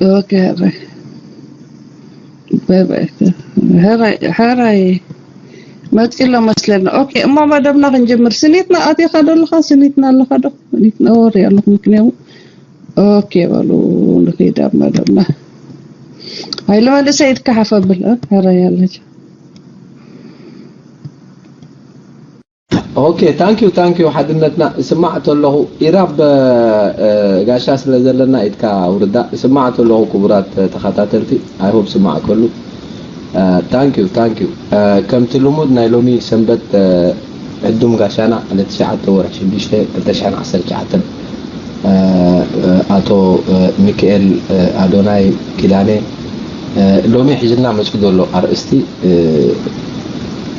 ኦኬ፣ ሕራይ። ባይ ባይ። ሕራይ፣ ሕራይ። መጺሎ መስለና። ኦኬ፣ እሞ መደብና ክንጅምር። ስኒትና ኣቲኻ ዶ ኣለኻ? ስኒትና ኣለኻ ዶ? ስኒትና ወሪ ኣለኹ፣ ምክንያቱ። ኦኬ፣ በሉ፣ ንኸይድ ኣብ መደብና። ሃይለ መንእሰይ፣ ኢድካ ሓፍ ኣብል፣ እ? ሕራይ ኣለች። ኦኬ፣ ታንክ ዩ፣ ታንክ ዩ። ሓድነትና። እስማዕ ተለኹ፣ ኢራብ፣ እ፣ ጋሻ ስለ ዘለና ኢድካ ውርዳ። እስማዕ ተለኹ፣ ክቡራት ተኸታተልቲ፣ I hope ስማዕ ከሉ። እ፣ ታንክ ዩ፣ ታንክ ዩ። እ፣ ከምቲ ልሙድ ናይ ሎሚ ሰንበት፣ እ፣ ዕዱም ጋሻና፣ ዕለት ትሽዓተ ወርሒ ሽዱሽተ ክልተ ሽሕን ዓሰርተ ትሽዓተን፣ እ፣ እ፣ ኣቶ፣ እ፣ ሚካኤል፣ እ፣ ኣዶናይ ኪዳነ፣ እ፣ ሎሚ ሒዝልና መጺኡ ዘሎ ኣርእስቲ፣ እ፣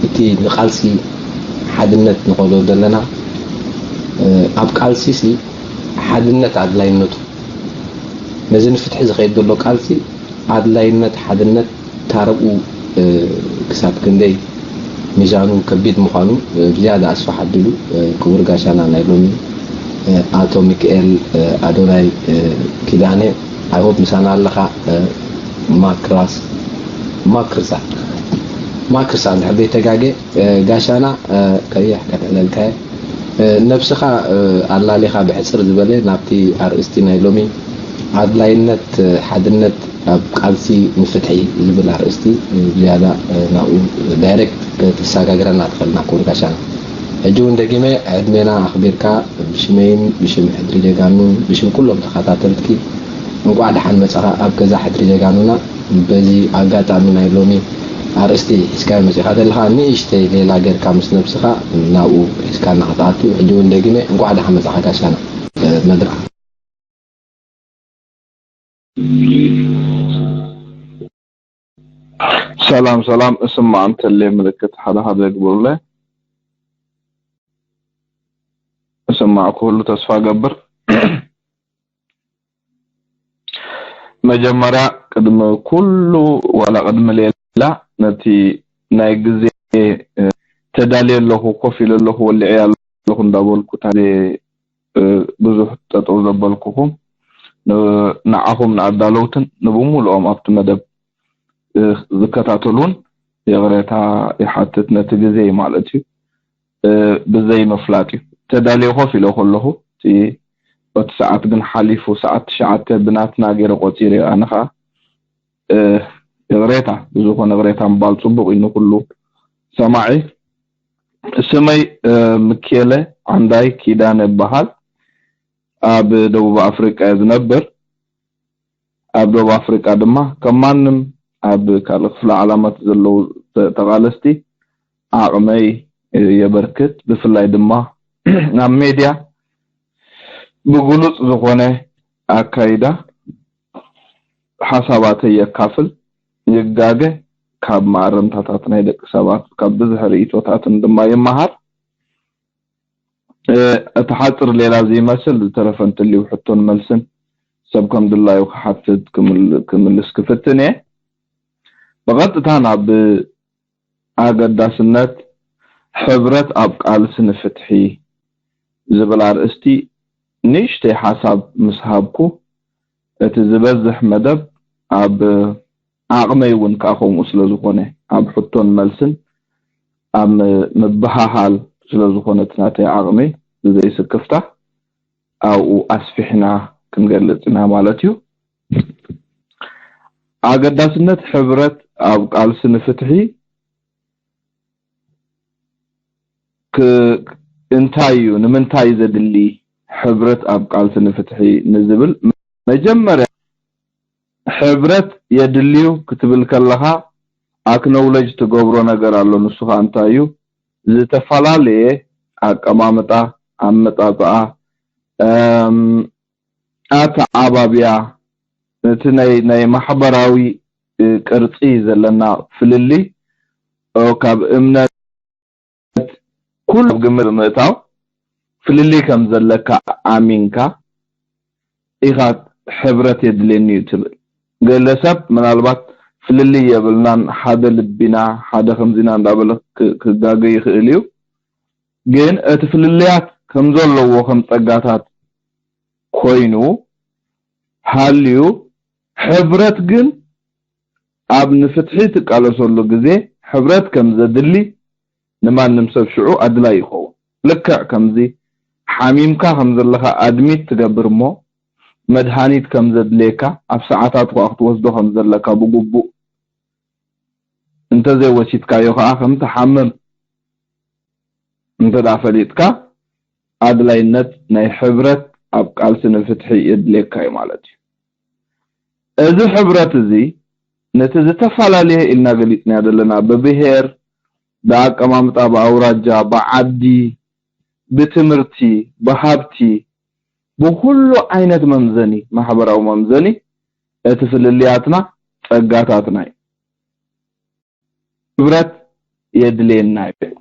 እቲ ንቃልሲ ሓድነት ንኸዶ ዘለና፣ እ፣ ኣብ ቃልሲሲ ሓድነት ኣድላይነቱ፣ ነዚ ንፍትሒ ዝኸይድ ዘሎ ቃልሲ ኣድላይነት ሓድነት ታረብኡ፣ እ፣ ክሳብ ክንደይ ሚዛኑ ከቢድ ምዃኑ፣ እ፣ ብዝያዳ ኣስፍሕ ኣቢሉ፣ እ፣ ክቡር ጋሻና ናይ ሎሚ፣ እ፣ ኣቶ ሚካኤል፣ እ፣ ኣዶናይ፣ እ፣ ኪዳነ፣ I hope ምሳና ኣለኻ፣ እ፣ ማክራስ፣ ማክርሳ፣ ማክርሳ እንድሕር ዘይተጋገ፣ እ፣ ጋሻና፣ እ፣ ቀይሕ ከልዕለልካ እየ። እ፣ ነብስኻ፣ እ፣ ኣላሊኻ ብሕጽር ዝበለ ናብቲ ኣርእስቲ ናይ ሎሚ ኣድላይነት፣ እ፣ ሓድነት ኣብ ቃልሲ ንፍትሒ ዝብል ኣርእስቲ፣ እ፣ ዝያዳ፣ እ፣ ናብኡ ዳይሬክት ከተሰጋግረና ትኽእልና ክቡር ጋሻና። ሕጂ እውን ደጊመ ዕድሜና ኣኽቢርካ ብሽመይን ብሽም ሕድሪ ጀጋኑን ብሽም ኩሎም ተኸታተልትኪ እንቋዕ ደሓን መጻኻ ኣብ ገዛ ሕድሪ ጀጋኑና። በዚ ኣጋጣሚ ናይ ሎሚ ኣርእስቲ ሒዝካዮ መጺኻ ዘለኻ ንእሽተይ ሌላ ጌርካ ምስ ነብስኻ ናብኡ ሒዝካና ክትኣቱ፣ ሕጂ እውን ደጊመ እንቋዕ ደሓን መጻኻ ጋሻና። እ፣ መድረኽ። ሰላም ሰላም፣ እስማዕ እንተለ ምልክት ሓደ ሓደ ግበሩለይ። እስማዕ ክህሉ ተስፋ ገብር። መጀመርያ ቅድሚ ኩሉ ዋላ ቅድሚ ሌላ ነቲ ናይ ግዜ፣ እ፣ ተዳልየ ኣለኹ፣ ኮፍ ኢለ ኣለኹ፣ ወሊዐ ኣለኹ እንዳበልኩ ታዲየ፣ እ፣ ብዙሕ ጠጠው ዘበልኩኹም ን-፣ ንዓኹም ንኣዳለውትን ንብሙሉኦም ኣብቲ መደብ፣ እ፣ ዝከታተሉን ይቕሬታ ይሓትት፣ ነቲ ግዜ ማለት እዩ። እ፣ ብዘይ ምፍላጥ እዩ። ተዳልየ ኮፍ ኢለ ከለኹ፣ እቲ፣ እቲ ሰዓት ግን ሓሊፉ፣ ሰዓት ትሽዓተ ብናትና ገይረ ቆጺረ፣ ኣነ ኸኣ፣ እ፣ ይቕሬታ፣ ብዝኾነ ይቕሬታ ምባል ጽቡቕ እዩ ንኹሉ ሰማዒ። ስመይ፣ እ፣ ምኬለ ዓንዳይ ኪዳነ እበሃል። ኣብ ደቡብ ኣፍሪቃ እየ ዝነብር። ኣብ ደቡብ ኣፍሪቃ ድማ ከም ማንም ኣብ ካልእ ክፍለ ዓለማት ዘለዉ ተ-፣ ተቓለስቲ ዓቕመይ የበርክት። ብፍላይ ድማ ኣብ ሜድያ ብግሉጽ ዝኾነ ኣካይዳ ሓሳባተይ የካፍል፣ ይጋገ፣ ካብ መኣረምታታት ናይ ደቂ ሰባት፣ ካብ ብዝሒ ርእይቶታትን ድማ ይመሃር። እ፣ እቲ ሓጽር ሌላ እዚ ይመስል፣ ዝተረፈ እንትልዩ ሕቶን መልስን ሰብ ከም ድላዩ ክሓትት ክምል-፣ ክምልስ ክፍትን እየ። ብቐጥታ ናብ ኣገዳስነት ሕብረት ኣብ ቃልሲ ንፍትሒ ዝብል ኣርእስቲ ንእሽተይ ሓሳብ ምስ ሃብኩ፣ እቲ ዝበዝሕ መደብ ኣብ ዓቕመይ እውን ከኣ ከምኡ ስለ ዝኾነ፣ ኣብ ሕቶን መልስን ኣብ ም-፣ ምብህሃል ስለ ዝኾነ እቲ ናተይ ዓቕሚ ብዘይ ስክፍታ ኣብኡ ኣስፊሕና ክንገልጽ ኢና ማለት እዩ። ኣገዳስነት ሕብረት ኣብ ቃልሲ ንፍትሒ ክ-፣ እንታይ እዩ፣ ንምንታይ እዩ ዘድሊ ሕብረት ኣብ ቃልሲ ንፍትሒ ንዝብል፣ መጀመርያ ሕብረት የድልዩ ክትብል ከለኻ ኣክኖውለጅ ትገብሮ ነገር ኣሎ። ንሱ ኸኣ እንታይ እዩ? ዝተፈላለየ ኣቀማምጣ፣ ኣመጻጽኣ፣ እም፣ ኣተዓባብያ፣ እቲ ናይ፣ ናይ ማሕበራዊ፣ እ፣ ቅርጺ ዘለና ፍልልይ፣ ኦ፣ ካብ እምነት ኩሉ ኣብ ግምት ብምእታው ፍልልይ ከም ዘለካ ኣሚንካ ኢኻ ሕብረት የድልየኒ እዩ ትብል። ገለ ሰብ ምናልባት ፍልልይ የብልናን፣ ሓደ ልቢና፣ ሓደ ከምዚና እንዳበለ ክ-፣ ክጋገ ይኽእል እዩ። ግን እቲ ፍልልያት ከም ዘለዎ ከም ጸጋታት ኮይኑ ሃልዩ ሕብረት ግን ኣብ ንፍትሒ ትቃለሰሉ ግዜ ሕብረት ከም ዘድሊ ንማንም ሰብ ሽዑ ኣድላይ ይኸውን። ልክዕ ከምዚ ሓሚምካ ከም ዘለኻ ኣድሚት ትገብር እሞ መድሃኒት ከም ዘድልየካ ኣብ ሰዓታት ኳ ክትወስዶ ከም ዘለካ ብግቡእ እንተዘይወሲድካዮ ከዓ ከም ትሓምም እንተ ደኣ ፈሊጥካ ኣድላይነት ናይ ሕብረት ኣብ ቃልሲ ንፍትሒ የድልየካ እዩ ማለት እዩ። እዚ ሕብረት እዚ ነቲ ዝተፈላለየ ኢልና ገሊጽናዮ ዘለና ብብሄር፣ ብኣቀማምጣ፣ ብኣውራጃ፣ ብዓዲ፣ ብትምህርቲ፣ ብሃብቲ፣ ብኩሉ ዓይነት መምዘኒ፣ ማሕበራዊ መምዘኒ እቲ ፍልልያትና ጸጋታትና እዩ። ሕብረት የድልየና እዩ።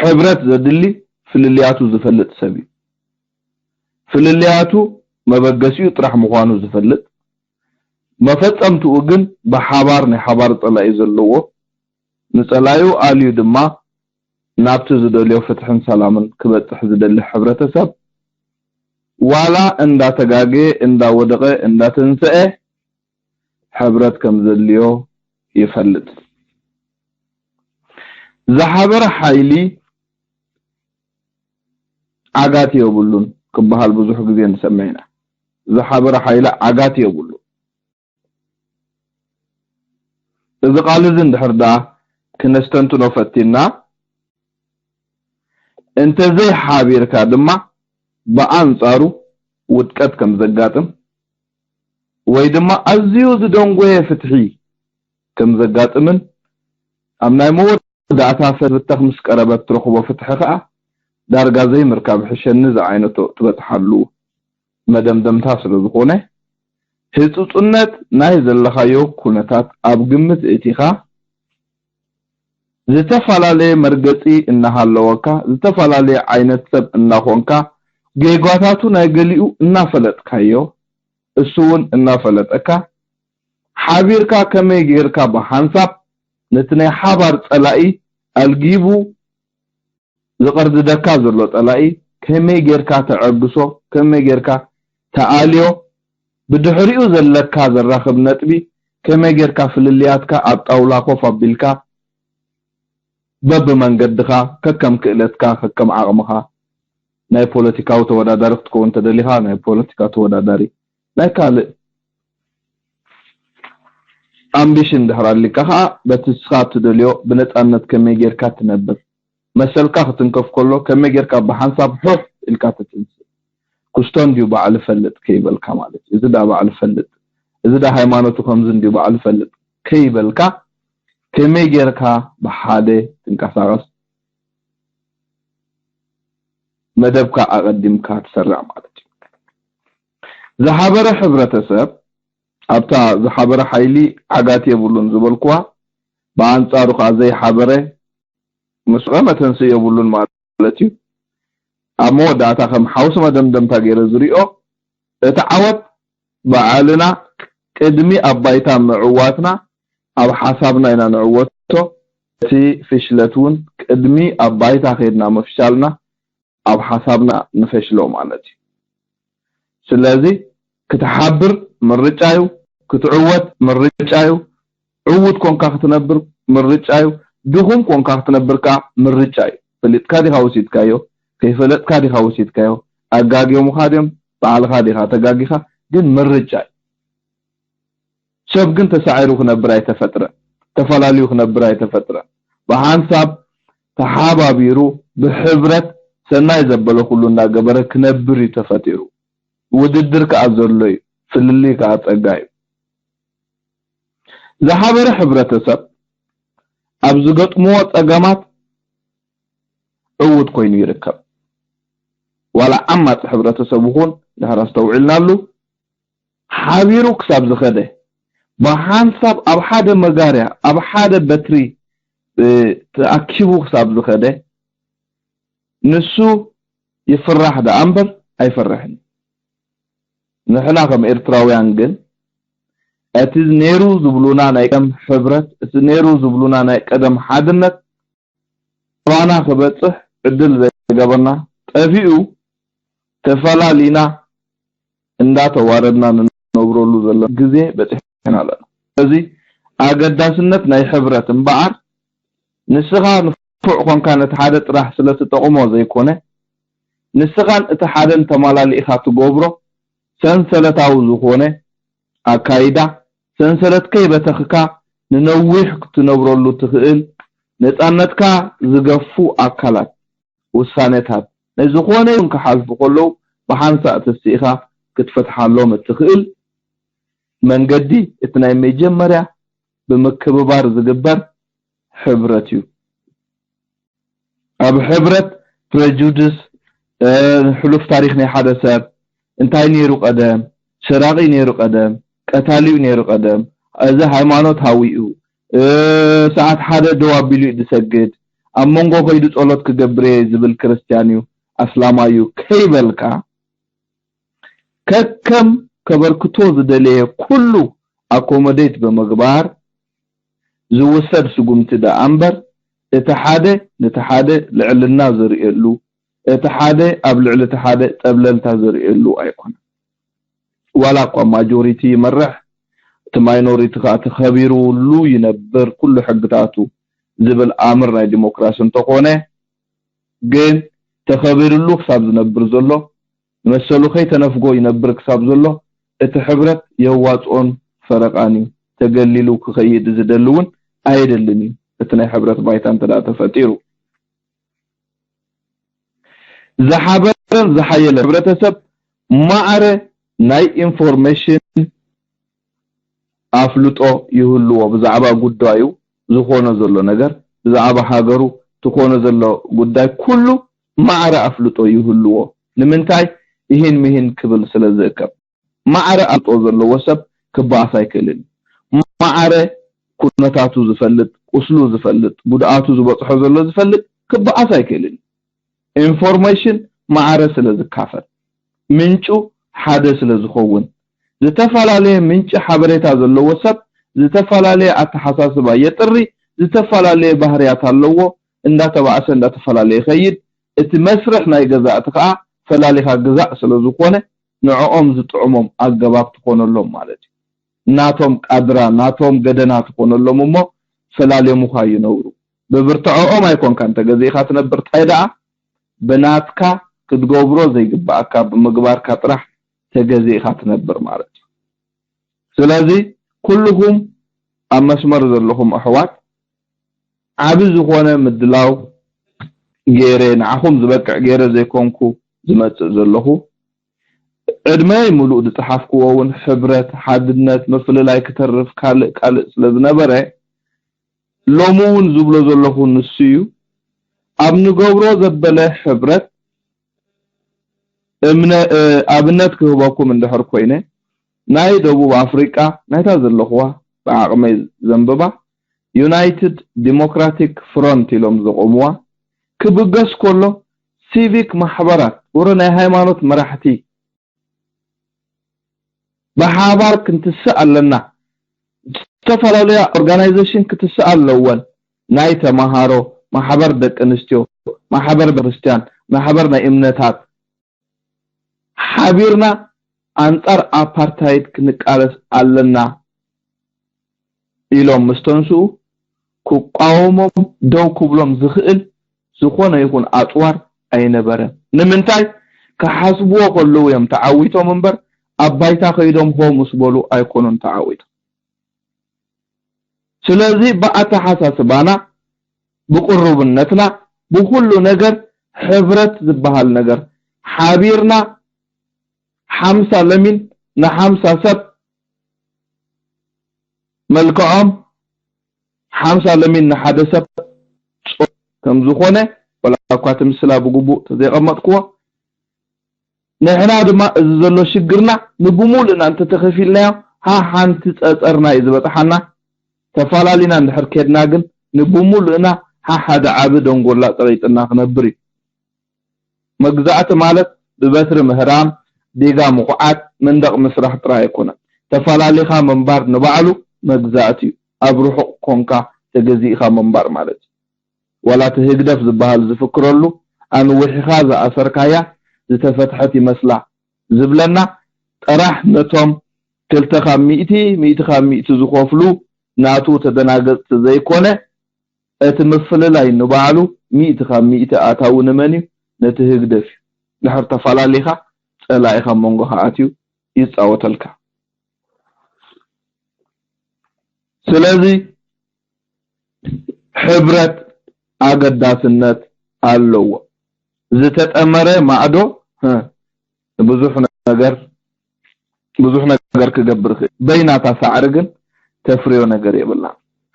ሕብረት ዘድሊ ፍልልያቱ ዝፈልጥ ሰብ እዩ። ፍልልያቱ መበገሲኡ ጥራሕ ምዃኑ ዝፈልጥ፣ መፈጸምትኡ ግን ብሓባር ናይ ሓባር ጸላኢ ዘለዎ፣ ንጸላኢኡ ኣልዩ ድማ ናብቲ ዝደልዮ ፍትሕን ሰላምን ክበጽሕ ዝደሊ ሕብረተሰብ፣ ዋላ እንዳተጋገየ፣ እንዳወደቐ፣ እንዳተንሰአ፣ ሕብረት ከም ዘድልዮ ይፈልጥ። ዝሓበረ ሓይሊ ዓጋት የብሉን ክበሃል ብዙሕ ግዜ ንሰምዕ ኢና። ዝሓበረ ሓይሊ ዓጋት የብሉን። እዚ ቃል እዚ እንድሕር ደኣ ክነስተንትኖ ፈቲና፣ እንተዘይሓቢርካ ድማ ብኣንጻሩ ውድቀት ከም ዘጋጥም ወይ ድማ ኣዝዩ ዝደንጎየ ፍትሒ ከም ዘጋጥምን ኣብ ናይ መወዳእታ ፍትብተኽ ምስ ቀረበት ትረኽቦ ፍትሒ ከኣ ዳርጋ ዘይምርካብ ሕሸኒ ዝዓይነቶ ትበጽሓሉ መደምደምታ ስለ ዝኾነ፣ ህጹጽነት ናይ ዘለኻዮ ኩነታት ኣብ ግምት እቲኻ፣ ዝተፈላለየ መርገጺ እናሃለወካ፣ ዝተፈላለየ ዓይነት ሰብ እናኾንካ፣ ጌጓታቱ ናይ ገሊኡ እናፈለጥካዮ፣ እሱ እውን እናፈለጠካ፣ ሓቢርካ ከመይ ጌርካ ብሓንሳብ ነቲ ናይ ሓባር ጸላኢ ኣልጊቡ ዝቐርድደካ ዘሎ ጸላኢ ከመይ ጌርካ ተዐግሶ፣ ከመይ ጌርካ ተኣልዮ፣ ብድሕሪኡ ዘለካ ዘራኽብ ነጥቢ ከመይ ጌርካ ፍልልያትካ ኣብ ጣውላ ኮፍ ኣቢልካ በብመንገድኻ ከከም ክእለትካ ከከም ዓቕምኻ ናይ ፖለቲካዊ ተወዳዳሪ ክትከውን ተደሊኻ ናይ ፖለቲካ ተወዳዳሪ ናይ ካልእ ኣምቢሽን ድሕር ኣሊካ ከዓ በቲ ንስኻ እትደልዮ ብነፃነት ከመይ ጌርካ ትነብር መሰልካ ክትንከፍ ከሎ ከመይ ጌርካ ብሓንሳብ ሑሕ ኢልካ ትትንስእ ክስቶ እንድዩ ባዕሉ ፈልጥ ከይበልካ ማለት እዩ። እዚ ዳ ባዕሉ ፈልጥ እዚ ዳ ሃይማኖቱ ከምዚ እንድዩ ባዕሉ ፈልጥ ከይበልካ ከመይ ጌርካ ብሓደ ትንቀሳቐስ መደብካ ኣቐዲምካ ትሰርዕ ማለት እዩ። ዝሓበረ ሕብረተሰብ ኣብታ ዝሓበረ ሓይሊ ዓጋት የብሉን ዝበልኩዋ ብኣንጻሩ ከዓ ዘይሓበረ ምስዑ መተንስእ የብሉን ማለት እዩ። ኣብ መወዳእታ ከም ሓውሲ መደምደምታ ገይረ ዝሪኦ እቲ ዓወት ባዕልና ቅድሚ ኣብ ባይታ ምዕዋትና ኣብ ሓሳብና ኢና ንዕወቶ እቲ ፍሽለት እውን ቅድሚ ኣብ ባይታ ከይድና ምፍሻልና ኣብ ሓሳብና ንፈሽሎ ማለት እዩ። ስለዚ ክትሓብር ምርጫ እዩ፣ ክትዕወት ምርጫ እዩ፣ ዕዉት ኮንካ ክትነብር ምርጫ እዩ፣ ድኹም ኮንካ ክትነብር ከዓ ምርጫ እዩ። ፈሊጥካ ዲኻ ወሲድካዮ፣ ከይፈለጥካ ዲኻ ወሲድካዮ፣ ኣጋግዮምኻ ድዮም፣ ባዕልኻ ዲኻ ተጋጊኻ፣ ግን ምርጫ እዩ። ሰብ ግን ተሳዒሩ ክነብር ኣይተፈጥረን፣ ተፈላልዩ ክነብር ኣይተፈጥረን። ብሓንሳብ ተሓባቢሩ ብሕብረት ሰናይ ዘበለ ኩሉ እናገበረ ክነብር እዩ ተፈጢሩ። ውድድር ከዓ ዘሎ እዩ፣ ፍልልይ ከዓ ፀጋ እዩ። ዝሓበረ ሕብረተሰብ ኣብ ዝገጥምዎ ፀገማት ዕዉት ኮይኑ ይርከብ። ዋላ ዓማፂ ሕብረተሰብ ይኹን ድሕር ኣስተውዒልናሉ ሓቢሩ ክሳብ ዝኸደ ብሓንሳብ ኣብ ሓደ መጋርያ ኣብ ሓደ በትሪ ተኣኪቡ ክሳብ ዝኸደ ንሱ ይፍራሕ ደኣ እምበር ኣይፈርሕን። ንሕና ከም ኤርትራውያን ግን እቲ ነይሩ ዝብሉና ናይ ቀደም ሕብረት፣ እቲ ነይሩ ዝብሉና ናይ ቀደም ሓድነት ኣባና ክበጽሕ ዕድል ዘይገበርና፣ ጠፊኡ ተፈላሊና እንዳተዋረድና ንነብረሉ ዘሎ ግዜ በጺሕና ኣለና። ስለዚ ኣገዳስነት ናይ ሕብረት እምበኣር ንስኻ ንፉዕ ኮንካ ነቲ ሓደ ጥራሕ ስለ ትጠቕሞ ዘይኮነ፣ ንስኻን እቲ ሓደን ተማላሊእኻ ትገብሮ ሰንሰለታዊ ዝኾነ ኣካይዳ፣ ሰንሰለት ከይበተኽካ ንነዊሕ ክትነብረሉ ትኽእል፣ ነጻነትካ ዝገፉ ኣካላት ውሳኔታት ናይ ዝኾነ ይኹን ክሓልፉ ከለዉ ብሓንሳእ ተሲእኻ ክትፈትሓሎም እትኽእል መንገዲ እቲ ናይ መጀመርያ ብምክብባር ዝግበር ሕብረት እዩ። ኣብ ሕብረት ፕረጁድስ፣ እ፣ ሕሉፍ ታሪኽ ናይ ሓደ ሰብ እንታይ ነይሩ ቀደም፣ ሰራቒ ነይሩ ቀደም፣ ቀታሊኡ ነይሩ ቀደም፣ እዚ ሃይማኖት ሃዊኡ፣ እ፣ ሰዓት ሓደ ደው ኣቢሉ እዩ ዝሰግድ፣ ኣብ መንጎ ከይዱ ጸሎት ክገብር እየ ዝብል ክርስትያን እዩ፣ ኣስላማይ እዩ ከይበልካ፣ ከከም ከበርክቶ ዝደለየ ኩሉ ኣኮሞዴት ብምግባር ዝውሰድ ስጉምቲ ደኣ እምበር፣ እቲ ሓደ ነቲ ሓደ ልዕልና ዘርእየሉ፣ እቲ ሓደ ኣብ ልዕሊ እቲ ሓደ ጸብለልታ ዘርእየሉ ኣይኮነን። ዋላ እኳ ማጆሪቲ ይመርሕ፣ እቲ ማይኖሪቲ ከኣ ተኸቢሩሉ ይነብር፣ ኩሉ ሕግታቱ ዝብል ኣምር ናይ ዲሞክራሲ እንተኾነ፣ ግን ተኸቢሩሉ ክሳብ ዝነብር ዘሎ፣ ንመሰሉ ከይተነፍጎ ይነብር ክሳብ ዘሎ፣ እቲ ሕብረት የዋጽኦን ፈረቓን እዩ። ተገሊሉ ክኸይድ ዝደሊ እውን ኣየድልን እዩ። እቲ ናይ ሕብረት ባይታ እንተ ደኣ ተፈጢሩ። ዝሓበረን ዝሓየለ ሕብረተሰብ ማዕረ ናይ ኢንፎርሜሽን ኣፍልጦ ይህልዎ። ብዛዕባ ጉዳዩ ዝኾኖ ዘሎ ነገር፣ ብዛዕባ ሃገሩ ዝኾኖ ዘሎ ጉዳይ ኩሉ ማዕረ ኣፍልጦ ይህልዎ። ንምንታይ? ይህን ምሂን ክብል ስለ ዝእከብ። ማዕረ ኣፍልጦ ዘለዎ ሰብ ክበኣስ ኣይክእልን። ማዕረ ኩነታቱ ዝፈልጥ፣ ቁስሉ ዝፈልጥ፣ ጉድኣቱ ዝበጽሖ ዘሎ ዝፈልጥ ክበኣስ ኣይክእልን። ኢንፎርሜሽን ማዕረ ስለ ዝካፈል፣ ምንጩ ሓደ ስለ ዝኸውን፣ ዝተፈላለየ ምንጪ ሓበሬታ ዘለዎ ሰብ ዝተፈላለየ ኣተሓሳስባ የጥሪ፣ ዝተፈላለየ ባህርያት ኣለዎ፣ እንዳተባእሰ እንዳተፈላለየ ይኸይድ። እቲ መስርሕ ናይ ገዛእቲ ከኣ ፈላሊኻ ግዛእ ስለ ዝኾነ፣ ንዕኦም ዝጥዕሞም ኣገባብ ትኾነሎም ማለት እዩ። ናቶም ቃድራ፣ ናቶም ገደና ትኾነሎም እሞ ፈላልዮምኻ ይነብሩ። ብብርትዐኦም ኣይኮንካን ተገዚእኻ ትነብር፣ ታይ ደኣ ብናትካ ክትገብሮ ዘይግብኣካ ብምግባርካ ጥራሕ ተገዚእኻ ትነብር ማለት እዩ። ስለዚ ኩልኹም ኣብ መስመር ዘለኹም ኣሕዋት ዓቢ ዝኾነ ምድላው ገይረ፣ ንዓኹም ዝበቅዕ ገይረ ዘይኮንኩ ዝመጽእ ዘለኹ። ዕድመይ ምሉእ ዝጸሓፍክዎ እውን ሕብረት፣ ሓድነት፣ ምፍልላይ ክተርፍ ካልእ ካልእ ስለ ዝነበረ፣ ሎሚ እውን ዝብሎ ዘለኹ ንሱ እዩ። ኣብ ንገብሮ ዘበለ ሕብረት እምነ-፣ እ፣ ኣብነት ክህበኩም እንድሕር ኮይነ፣ ናይ ደቡብ ኣፍሪቃ ናይታ ዘለኽዋ ብዓቕመይ ዘንብባ ዩናይትድ ዲሞክራቲክ ፍሮንት ኢሎም ዘቆምዋ ክብገስ ከሎ፣ ሲቪክ ማሕበራት፣ ወረ ናይ ሃይማኖት መራሕቲ ብሓባር ክንትስእ ኣለና። ዝተፈላለያ ኦርጋናይዜሽን ክትስእ ኣለወን። ናይ ተማሃሮ፣ ማሕበር ደቂ ኣንስትዮ፣ ማሕበር ቤተክርስትያን፣ ማሕበር ናይ እምነታት፣ ሓቢርና ኣንጻር ኣፓርታይድ ክንቃለስ ኣለና ኢሎም ምስ ተንስኡ፣ ክቋወሞም ደው ክብሎም ዝኽእል ዝኾነ ይኹን ኣጽዋር ኣይነበረን። ንምንታይ? ክሓስብዎ ከለዉ እዮም ተዓዊቶም እምበር፣ ኣብ ባይታ ከይዶም ሆ ምስ በሉ ኣይኮኑን ተዓዊቶም። ስለዚ ብኣተሓሳስባና፣ ብቅሩብነትና፣ ብኩሉ ነገር ሕብረት ዝበሃል ነገር ሓቢርና ሓምሳ ለሚን ንሓምሳ ሰብ መልክዖም ሓምሳ ለሚን ንሓደ ሰብ ጾ-፣ ከም ዝኾነ፣ ወላ እኳ እቲ ምስላ ብግቡእ ተዘይቐመጥክዎ፣ ንሕና ድማ እዚ ዘሎ ሽግርና ንብሙሉእና እንተተኸፊልናዮ፣ ሃ ሓንቲ ጸጸርና እዩ ዝበጽሓና። ተፋላሊና እንድሕር ኬድና ግን ንብሙሉእና ሃ ሓደ ዓቢ ደንጎላ ጸቂጥና ክነብር እዩ። መግዛእቲ ማለት ብበትሪ ምህራም፣ ዲጋ ምኹዓት፣ መንደቕ ምስራሕ ጥራይ ኣይኮነን። ተፋላሊኻ ምንባር ንባዕሉ መግዛእቲ እዩ። ኣብ ርሑቕ ኮንካ ተገዚእኻ ምንባር ማለት እዩ። ዋላ እቲ ህግደፍ ዝበሃል ዝፍክረሉ ኣንዊሕኻ ዝኣሰርካያ ዝተፈትሐት ይመስላ ዝብለና ጥራሕ ነቶም ክልተ ካብ ሚእቲ፣ ሚእቲ ካብ ሚእቲ ዝኸፍሉ ናቱ ተደናገጽቲ ዘይኮነ፣ እቲ ምፍልላይ ንባዕሉ ሚእቲ ካብ ሚእቲ ኣታዊ ንመን እዩ? ነቲ ህግደፍ እዩ። ድሕር ተፈላሊኻ ጸላኢኻ ኣብ መንጎኻ ኣትዩ ይጻወተልካ። ስለዚ ሕብረት ኣገዳስነት ኣለዎ። ዝተጠመረ ማዕዶ ህ፣ ብዙሕ ነገር ብዙሕ ነገር ክገብር ይኽእል። በይናታ ሳዕሪ ግን ተፍርዮ ነገር የብላ።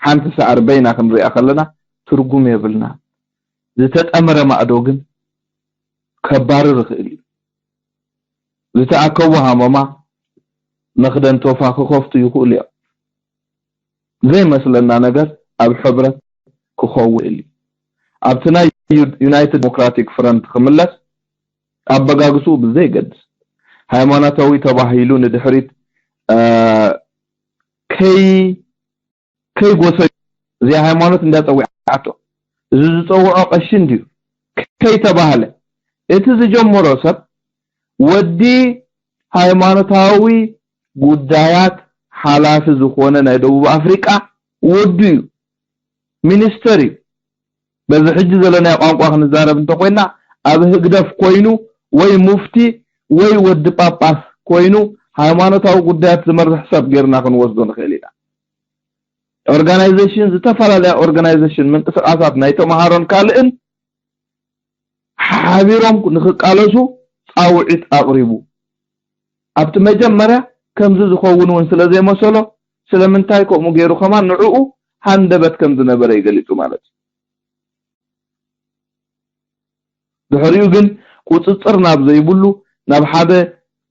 ሓንቲ ሳዕሪ በይና ክንሪኣ ከለና ትርጉም የብልና። ዝተጠመረ ማዕዶ ግን ከባርር ይኽእል እዩ። ዝተኣከቡ ሃመማ መኽደን ቶፋ ክኸፍቱ ይኽእሉ እዮም። ዘይመስለና ነገር ኣብ ሕብረት ክኸውን ይኽእል እዩ። ኣብቲ ናይ ዩ-፣ ዩናይትድ ዲሞክራቲክ ፍረንት ክምለስ፣ ኣበጋግስኡ ብዘይገድስ፣ ሃይማኖታዊ ተባሂሉ ንድሕሪት፣ እ፣ ከይ-፣ ከይጎሰዩ፣ እዚኣ ሃይማኖት እንዳ ጸዊዓቶ፣ እዚ ዝጸውዖ ቀሺ እንድዩ ከይተባህለ፣ እቲ ዝጀመሮ ሰብ ወዲ ሃይማኖታዊ ጉዳያት ሓላፊ ዝኾነ ናይ ደቡብ ኣፍሪቃ ወዱ እዩ። ሚኒስተር እዩ። በዚ ሕጂ ዘለናዮ ቋንቋ ክንዛረብ እንተኮይና፣ ኣብ ህግደፍ ኮይኑ ወይ ሙፍቲ ወይ ወዲ ጳጳስ ኮይኑ ሃይማኖታዊ ጉዳያት ዝመርሕ ሰብ ጌርና ክንወስዶ ንኽእል ኢና። ኦርጋናይዜሽን፣ ዝተፈላለያ ኦርጋናይዜሽን፣ ምንቅስቃሳት ናይ ተምሃሮን ካልእን ሓቢሮም ንኽቃለሱ ጻውዒት ኣቕሪቡ። ኣብቲ መጀመርያ ከምዚ ዝኸውን እውን ስለ ዘይመሰሎ፣ ስለምንታይ ከምኡ ገይሩ ከማን ንዕኡ ሃንደበት ከም ዝነበረ እዩ ገሊጹ ማለት እዩ። ድሕሪኡ ግን ቁጽጽር ናብ ዘይብሉ፣ ናብ ሓደ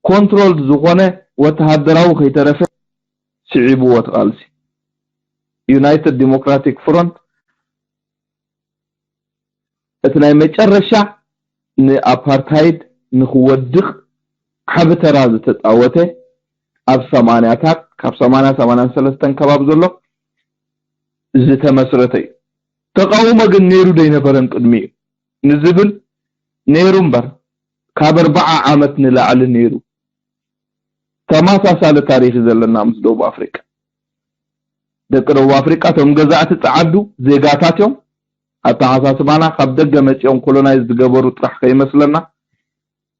ኮንትሮልድ ዝኾነ ወተሃደራዊ ከይተረፈ ስዒብዎ እቲ ቃልሲ። ዩናይትድ ዲሞክራቲክ ፍሮንት እቲ ናይ መጨረሻ ንኣፓርታይድ ንክወድቕ ዓቢ ተራ ዝተጻወተ፣ ኣብ ሰማንያታት፣ ካብ ሰማንያ፣ ሰማንያን ሰለስተን ከባቢ ዘሎ ዝተመስረተ እዩ። ተቃውሞ ግን ነይሩ ዶ ኣይነበረን ቅድሚኡ ንዝብል፣ ነይሩ እምበር፣ ካብ ኣርባዓ ዓመት ንላዕሊ ነይሩ። ተመሳሳሊ ታሪኽ እዩ ዘለና ምስ ደቡብ ኣፍሪቃ። ደቂ ደቡብ ኣፍሪቃ እቶም ገዛእቲ ጸዓዱ ዜጋታት እዮም። ኣተሓሳስባና ካብ ደገ መጺኦም ኮሎናይዝ ዝገበሩ ጥራሕ ከይመስለና፣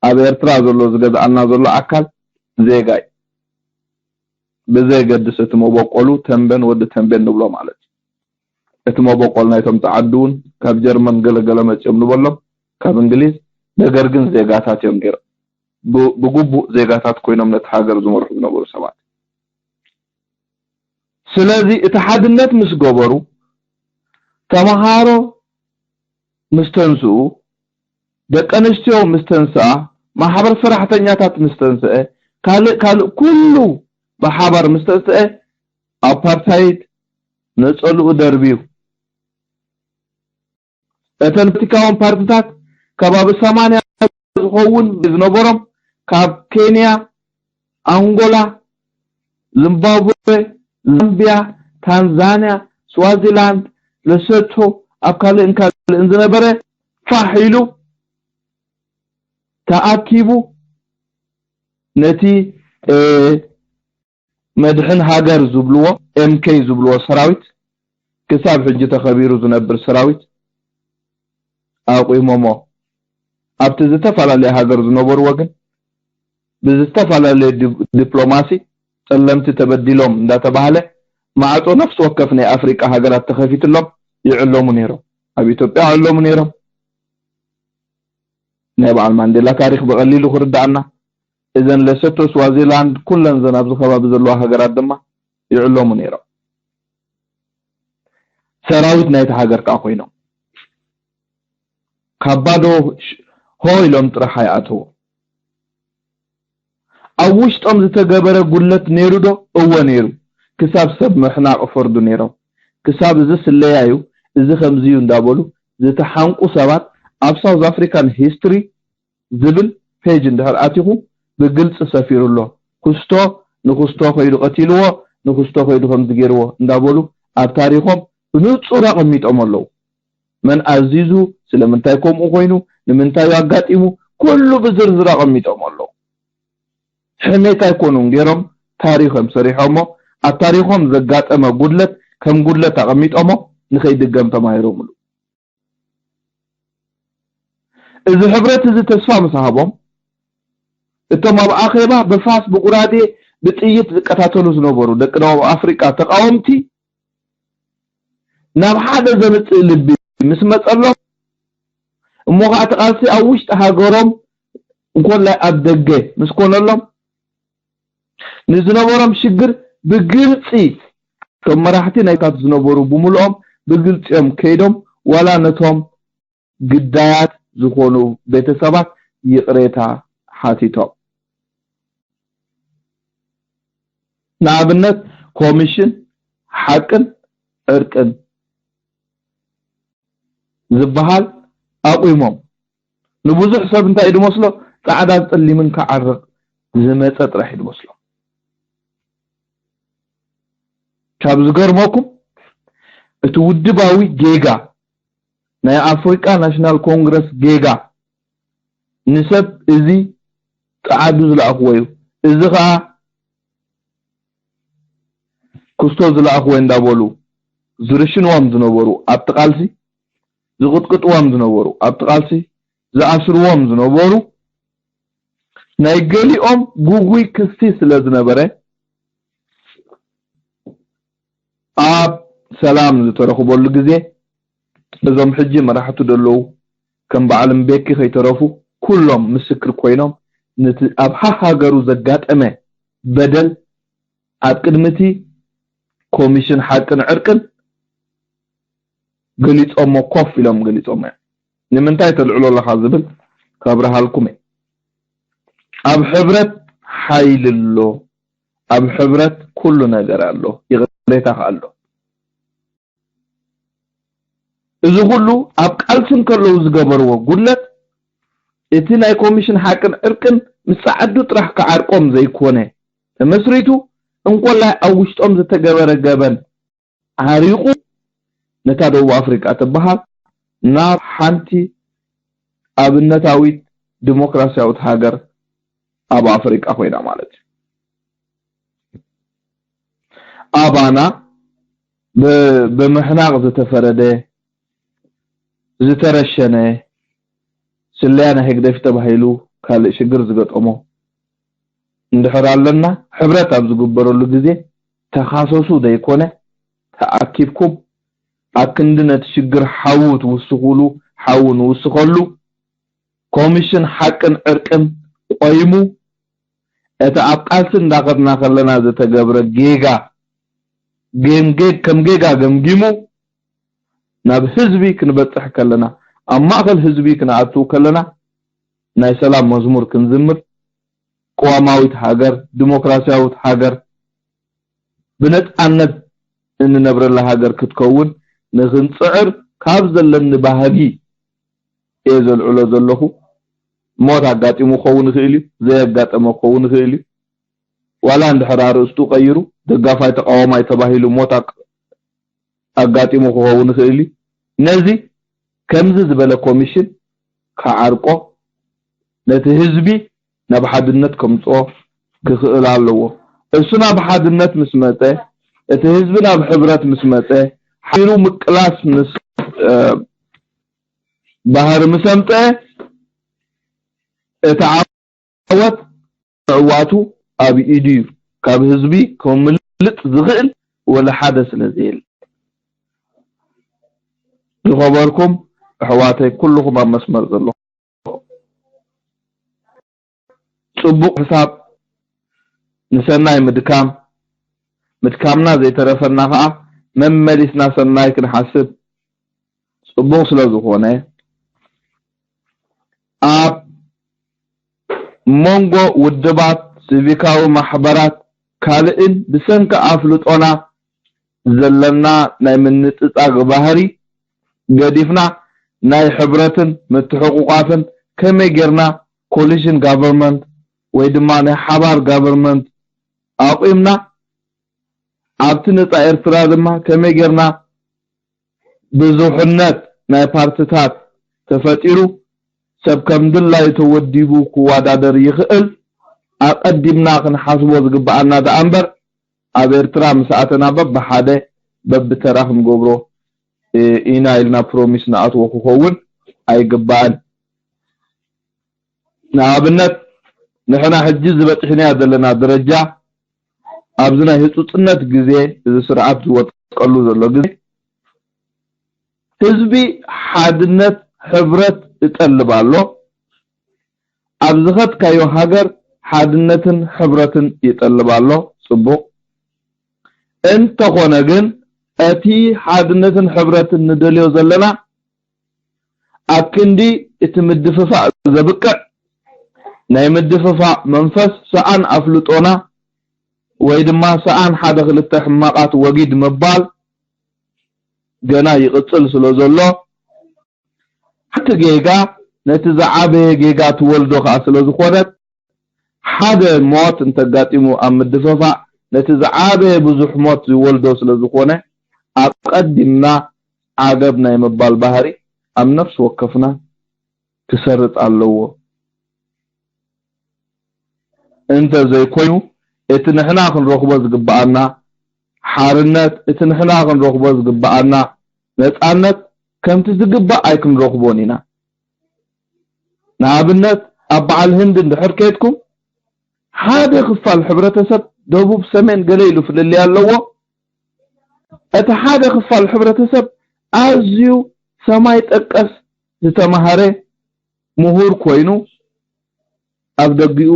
ኣብ ኤርትራ ዘሎ ዝገዝኣና ዘሎ ኣካል ዜጋ እዩ። ብዘየገድስ እቲ መበቆሉ ተንቤን፣ ወዲ ተንቤን ንብሎ ማለት እዩ። እቲ መበቆል ናይቶም ጸዓዱ እውን ካብ ጀርመን ገለገለ መጺኦም ንበሎም፣ ካብ እንግሊዝ፣ ነገር ግን ዜጋታት እዮም ነይሮም። ብ-፣ ብግቡእ ዜጋታት ኮይኖም ነቲ ሃገር ዝመርሑ ዝነበሩ ሰባት። ስለዚ እቲ ሓድነት ምስ ገበሩ፣ ተምሃሮ ምስ ተንስኡ፣ ደቂ ኣንስትዮ ምስ ተንስኣ፣ ማሕበር ሰራሕተኛታት ምስ ተንስአ፣ ካልእ ካልእ ኩሉ ብሓባር ምስ ተንስአ፣ ኣፓርታይድ ነጸልኡ ደርብዩ። እተን ፖለቲካውን ፓርትታት ከባቢ ሰማንያ ዝኸውን ዝነበሮም ካብ ኬንያ፣ ኣንጎላ፣ ዚምባብዌ፣ ዛምቢያ፣ ታንዛንያ፣ ስዋዚላንድ፣ ለሰቶ፣ ኣብ ካልእን ካልእን ዝነበረ ፋሕ ኢሉ ተኣኪቡ ነቲ፣ እ፣ መድሕን ሃገር ዝብልዎ፣ ኤምኬ ዝብልዎ ሰራዊት፣ ክሳብ ሕጂ ተኸቢሩ ዝነብር ሰራዊት ኣቑሞሞ። ኣብቲ ዝተፈላለየ ሃገር ዝነበርዎ ግን ብዝተፈላለየ ዲ-፣ ዲፕሎማሲ ጸለምቲ ተበዲሎም እንዳተባህለ ማዕጾ ነፍሲ ወከፍ ናይ ኣፍሪቃ ሃገራት ተኸፊትሎም ይዕለሙ ነይሮም። ኣብ ኢትዮጵያ ይዕለሙ ነይሮም። ናይ በዓል ማንዴላ ታሪኽ ብቐሊሉ ክርዳኣና፣ እዘን ለሰቶ፣ ስዋዚላንድ፣ ኩለን ዘን ኣብዚ ከባቢ ዘለዋ ሃገራት ድማ ይዕለሙ ነይሮም። ሰራዊት ናይቲ ሃገር ከኣ ኮይኖም ካብ ባዶ ሽ-፣ ሆ ኢሎም ጥራሕ ኣይኣተዉ። ኣብ ውሽጦም ዝተገበረ ጉድለት ነይሩ ዶ? እወ ነይሩ። ክሳብ ሰብ ምሕናቕ ፈርዱ ነይሮም። ክሳብ እዚ ስለያ እዩ፣ እዚ ከምዚ እዩ እንዳበሉ ዝተሓንቁ ሰባት ኣብ ሳውዝ ኣፍሪካን ሂስትሪ ዝብል ፔጅ እንድሕር ኣቲኹ ብግልፂ ሰፊሩ ኣሎ። ኩስቶ ንኩስቶ ከይዱ ቀቲልዎ፣ ንኩስቶ ከይዱ ከምዚ ገይርዎ እንዳበሉ ኣብ ታሪኾም ብንጹር ኣቐሚጦም ኣለዉ። መን ኣዚዙ፣ ስለምንታይ ከምኡ ኮይኑ፣ ንምንታይ ኣጋጢሙ፣ ኩሉ ብዝርዝር ኣቐሚጦም ኣለዉ። ሕሜት ኣይኮኑን ገይሮም፣ ታሪኽ እዮም ሰሪሖሞ። ኣብ ታሪኾም ዘጋጠመ ጉድለት ከም ጉድለት ኣቐሚጦሞ ንኸይድገም ተማሂሮምሉ። እዚ ሕብረት እዚ ተስፋ ምስ ሃቦም፣ እቶም ኣብ ኣኼባ ብፋስ፣ ብጉራዴ፣ ብጥይት ዝቀታተሉ ዝነበሩ ደቂ ደቡብ ኣፍሪቃ ተቃወምቲ ናብ ሓደ ዘምጽእ ልቢ ምስ መጸሎም፣ እሞ ኸዓ እቲ ቃልሲ ኣብ ውሽጢ ሃገሮም እንኮላይ ኣብ ደገ ምስ ኮነሎም፣ ንዝነበሮም ሽግር ብግልጺ፣ እቶም መራሕቲ ናይታት ዝነበሩ ብምልኦም ብግልጺ እዮም ከይዶም፣ ዋላ ነቶም ግዳያት ዝኾኑ ቤተሰባት ይቕሬታ ሓቲቶም። ንኣብነት ኮሚሽን ሓቅን ዕርቅን ዝበሃል ኣቑሞም። ንብዙሕ ሰብ እንታይ እዩ ዝመስሎ? ጻዕዳን ጸሊምን ክዓርቕ ዝመጸ ጥራሕ እዩ ዝመስሎ። ካብ ዝገርመኩም፣ እቲ ውድባዊ ጌጋ፣ ናይ ኣፍሪቃ ናሽናል ኮንግረስ ጌጋ፣ ንሰብ እዚ ጸዓዱ ዝለኣኽዎ እዩ፣ እዚ ኸኣ ክስቶ ዝለኣኽዎ እንዳበሉ ዝርሽንዎም ዝነበሩ፣ ኣብቲ ቃልሲ ዝቕጥቅጥዎም ዝነበሩ፣ ኣብቲ ቃልሲ ዝኣስርዎም ዝነበሩ፣ ናይ ገሊኦም ጉጉይ ክስቲ ስለ ዝነበረ፣ ኣብ ሰላም ዝተረኽበሉ ግዜ፣ እዞም ሕጂ መራሕቲ ዘለዉ ከም በዓል ምቤኪ ከይተረፉ፣ ኩሎም ምስክር ኮይኖም፣ ነቲ ኣብ ሃሃገሩ ዘጋጠመ በደል ኣብ ቅድሚ እቲ ኮሚሽን ሓቅን ዕርቅን ገሊጾሞ፣ ኮፍ ኢሎም ገሊጾሞ እዮም። ንምንታይ ተልዕሎ ኣለኻ ዝብል ከብርሃልኩም እየ። ኣብ ሕብረት ሓይሊ ኣሎ፣ ኣብ ሕብረት ኩሉ ነገር ኣሎ፣ ይቕሬታ ከኣ ኣሎ። እዚ ኩሉ ኣብ ቃልሲ እንከለዉ ዝገበርዎ ጉድለት፣ እቲ ናይ ኮሚሽን ሓቅን ዕርቅን ምስ ጸዓዱ ጥራሕ ክዓርቆም ዘይኮነ ተመስሪቱ፣ እንኮላይ ኣብ ውሽጦም ዝተገበረ ገበን ዓሪቑ፣ ነታ ደቡብ ኣፍሪቃ ትበሃል ናብ ሓንቲ ኣብነታዊት ዲሞክራስያዊት ሃገር ኣብ ኣፍሪቃ ኮይና ማለት እዩ። ኣባና ብ-፣ ብምሕናቕ ዝተፈረደ፣ ዝተረሸነ፣ ስለያ ናይ ህግደፍ ተባሂሉ ካልእ ሽግር ዝገጠሞ እንድሕር ኣለና፣ ሕብረት ኣብ ዝግበረሉ ግዜ ተኻሰሱ ዘይኮነ፣ ተኣኪብኩም ኣብ ክንዲ ነቲ ሽግር ሓዊ ትውስኹሉ፣ ሓዊ ንውስኸሉ፣ ኮሚሽን ሓቅን ዕርቅን ቆይሙ፣ እቲ ኣብ ቃልሲ እንዳኸድና ከለና ዝተገብረ ጌጋ፣ ገምጌግ-፣ ከም ጌጋ ገምጊሙ፣ ናብ ህዝቢ ክንበጽሕ ከለና፣ ኣብ ማእከል ህዝቢ ክንኣትው ከለና፣ ናይ ሰላም መዝሙር ክንዝምር፣ ቅዋማዊት ሃገር፣ ዲሞክራስያዊት ሃገር፣ ብነጻነት እንነብረላ ሃገር ክትከውን ንኽንጽዕር ካብ ዘለኒ ባህጊ እየ ዘልዕሎ ዘለኹ። ሞት ኣጋጢሙ ክኸውን ይኽእል እዩ፣ ዘየጋጠመ ክኸውን ይኽእል እዩ። ዋላ እንድሕር ኣርእስቱ ቀይሩ ደጋፋይ ተቃዋማይ ተባሂሉ ሞት ኣቅ-፣ ኣጋጢሙ ክኸውን ይኽእል እዩ። ነዚ ከምዚ ዝበለ ኮሚሽን ክዓርቆ፣ ነቲ ህዝቢ ናብ ሓድነት ከምጽኦ ክኽእል ኣለዎ። እሱ ናብ ሓድነት ምስ መጸ፣ እቲ ህዝቢ ናብ ሕብረት ምስ መጸ፣ ሓቢሩ ምቅላስ ምስ፣ እ፣ ባህሪ ምስ ኣምጸ፣ እቲ ዓወት ምዕዋቱ ኣብ ኢዱ እዩ። ካብ ህዝቢ ከምልጥ ዝኽእል ወላ ሓደ ስለ ዘየለ። ዝኸበርኩም ኣሕዋተይ፣ ኩልኹም ኣብ መስመር ዘለኹም፣ ጽቡቕ ሕሳብ ንሰናይ ምድካም፣ ምድካምና ዘይተረፈና ኸኣ መመሊስና ሰናይ ክንሓስብ ጽቡቕ ስለ ዝኾነ፣ ኣብ መንጎ ውድባት፣ ሲቪካዊ ማሕበራት፣ ካልእን ብሰንኪ ኣፍልጦና ዘለና ናይ ምንጽጻግ ባህሪ ገዲፍና፣ ናይ ሕብረትን ምትሕቑቋፍን ከመይ ጌርና ኮሊሽን ጋቨርንመንት ወይ ድማ ናይ ሓባር ጋቨርንመንት ኣቑምና፣ ኣብቲ ነጻ ኤርትራ ድማ ከመይ ጌርና ብዙሕነት ናይ ፓርትታት ተፈጢሩ፣ ሰብ ከም ድላዩ ተወዲቡ ክወዳደር ይኽእል፣ ኣቐዲምና ክንሓስቦ ዝግብኣና ደኣ እምበር፣ ኣብ ኤርትራ ምስ ኣተና በብሓደ በብተራ ክንገብሮ፣ እ፣ ኢና ኢልና ፕሮሚስ ንኣትዎ ክኸውን ኣይግባእን። ንኣብነት፣ ንሕና ሕጂ ዝበጽሕናዮ ዘለና ደረጃ፣ ኣብዚ ናይ ህጹጽነት ግዜ፣ እዚ ስርዓት ዝወድቀሉ ዘሎ ግዜ፣ ህዝቢ ሓድነት፣ ሕብረት ይጠልብ ኣሎ። ኣብ ዝኸድካዮ ሃገር ሓድነትን ሕብረትን ይጠልብ ኣሎ። ጽቡቕ። እንተኾነ ግን፣ እቲ ሓድነትን ሕብረትን ንደልዮ ዘለና፣ ኣብ ክንዲ እቲ ምድፍፋእ ዘብቅዕ፣ ናይ ምድፍፋእ መንፈስ፣ ሰኣን ኣፍልጦና ወይ ድማ ሰኣን ሓደ ክልተ ሕማቓት ወጊድ ምባል ገና ይቕጽል ስለ ዘሎ፣ ሓንቲ ጌጋ ነቲ ዝዓበየ ጌጋ ትወልዶ ከኣ ስለ ዝኾነት፣ ሓደ ሞት እንተጋጢሙ ኣብ ምድፍፋእ፣ ነቲ ዝዓበየ ብዙሕ ሞት ዝወልዶ ስለ ዝኾነ፣ ኣቐዲምና ዓገብ ናይ ምባል ባህሪ ኣብ ነፍሲ ወከፍና ክሰርጽ ኣለዎ። እንተ ዘይኮይኑ፣ እቲ ንሕና ክንረኽቦ ዝግብኣና ሓርነት፣ እቲ ንሕና ክንረኽቦ ዝግብኣና ነጻነት ከምቲ ዝግባእ ኣይክንረኽቦን ኢና። ንኣብነት፣ ኣብ በዓል ህንዲ እንድሕር ከድኩም፣ ሓደ ክፋል ሕብረተሰብ፣ ደቡብ፣ ሰሜን፣ ገለ ኢሉ ፍልልይ ኣለዎ። እቲ ሓደ ክፋል ሕብረተሰብ ኣዝዩ ሰማይ ጠቀስ ዝተማሃረ ምሁር ኮይኑ፣ ኣብ ደጊኡ፣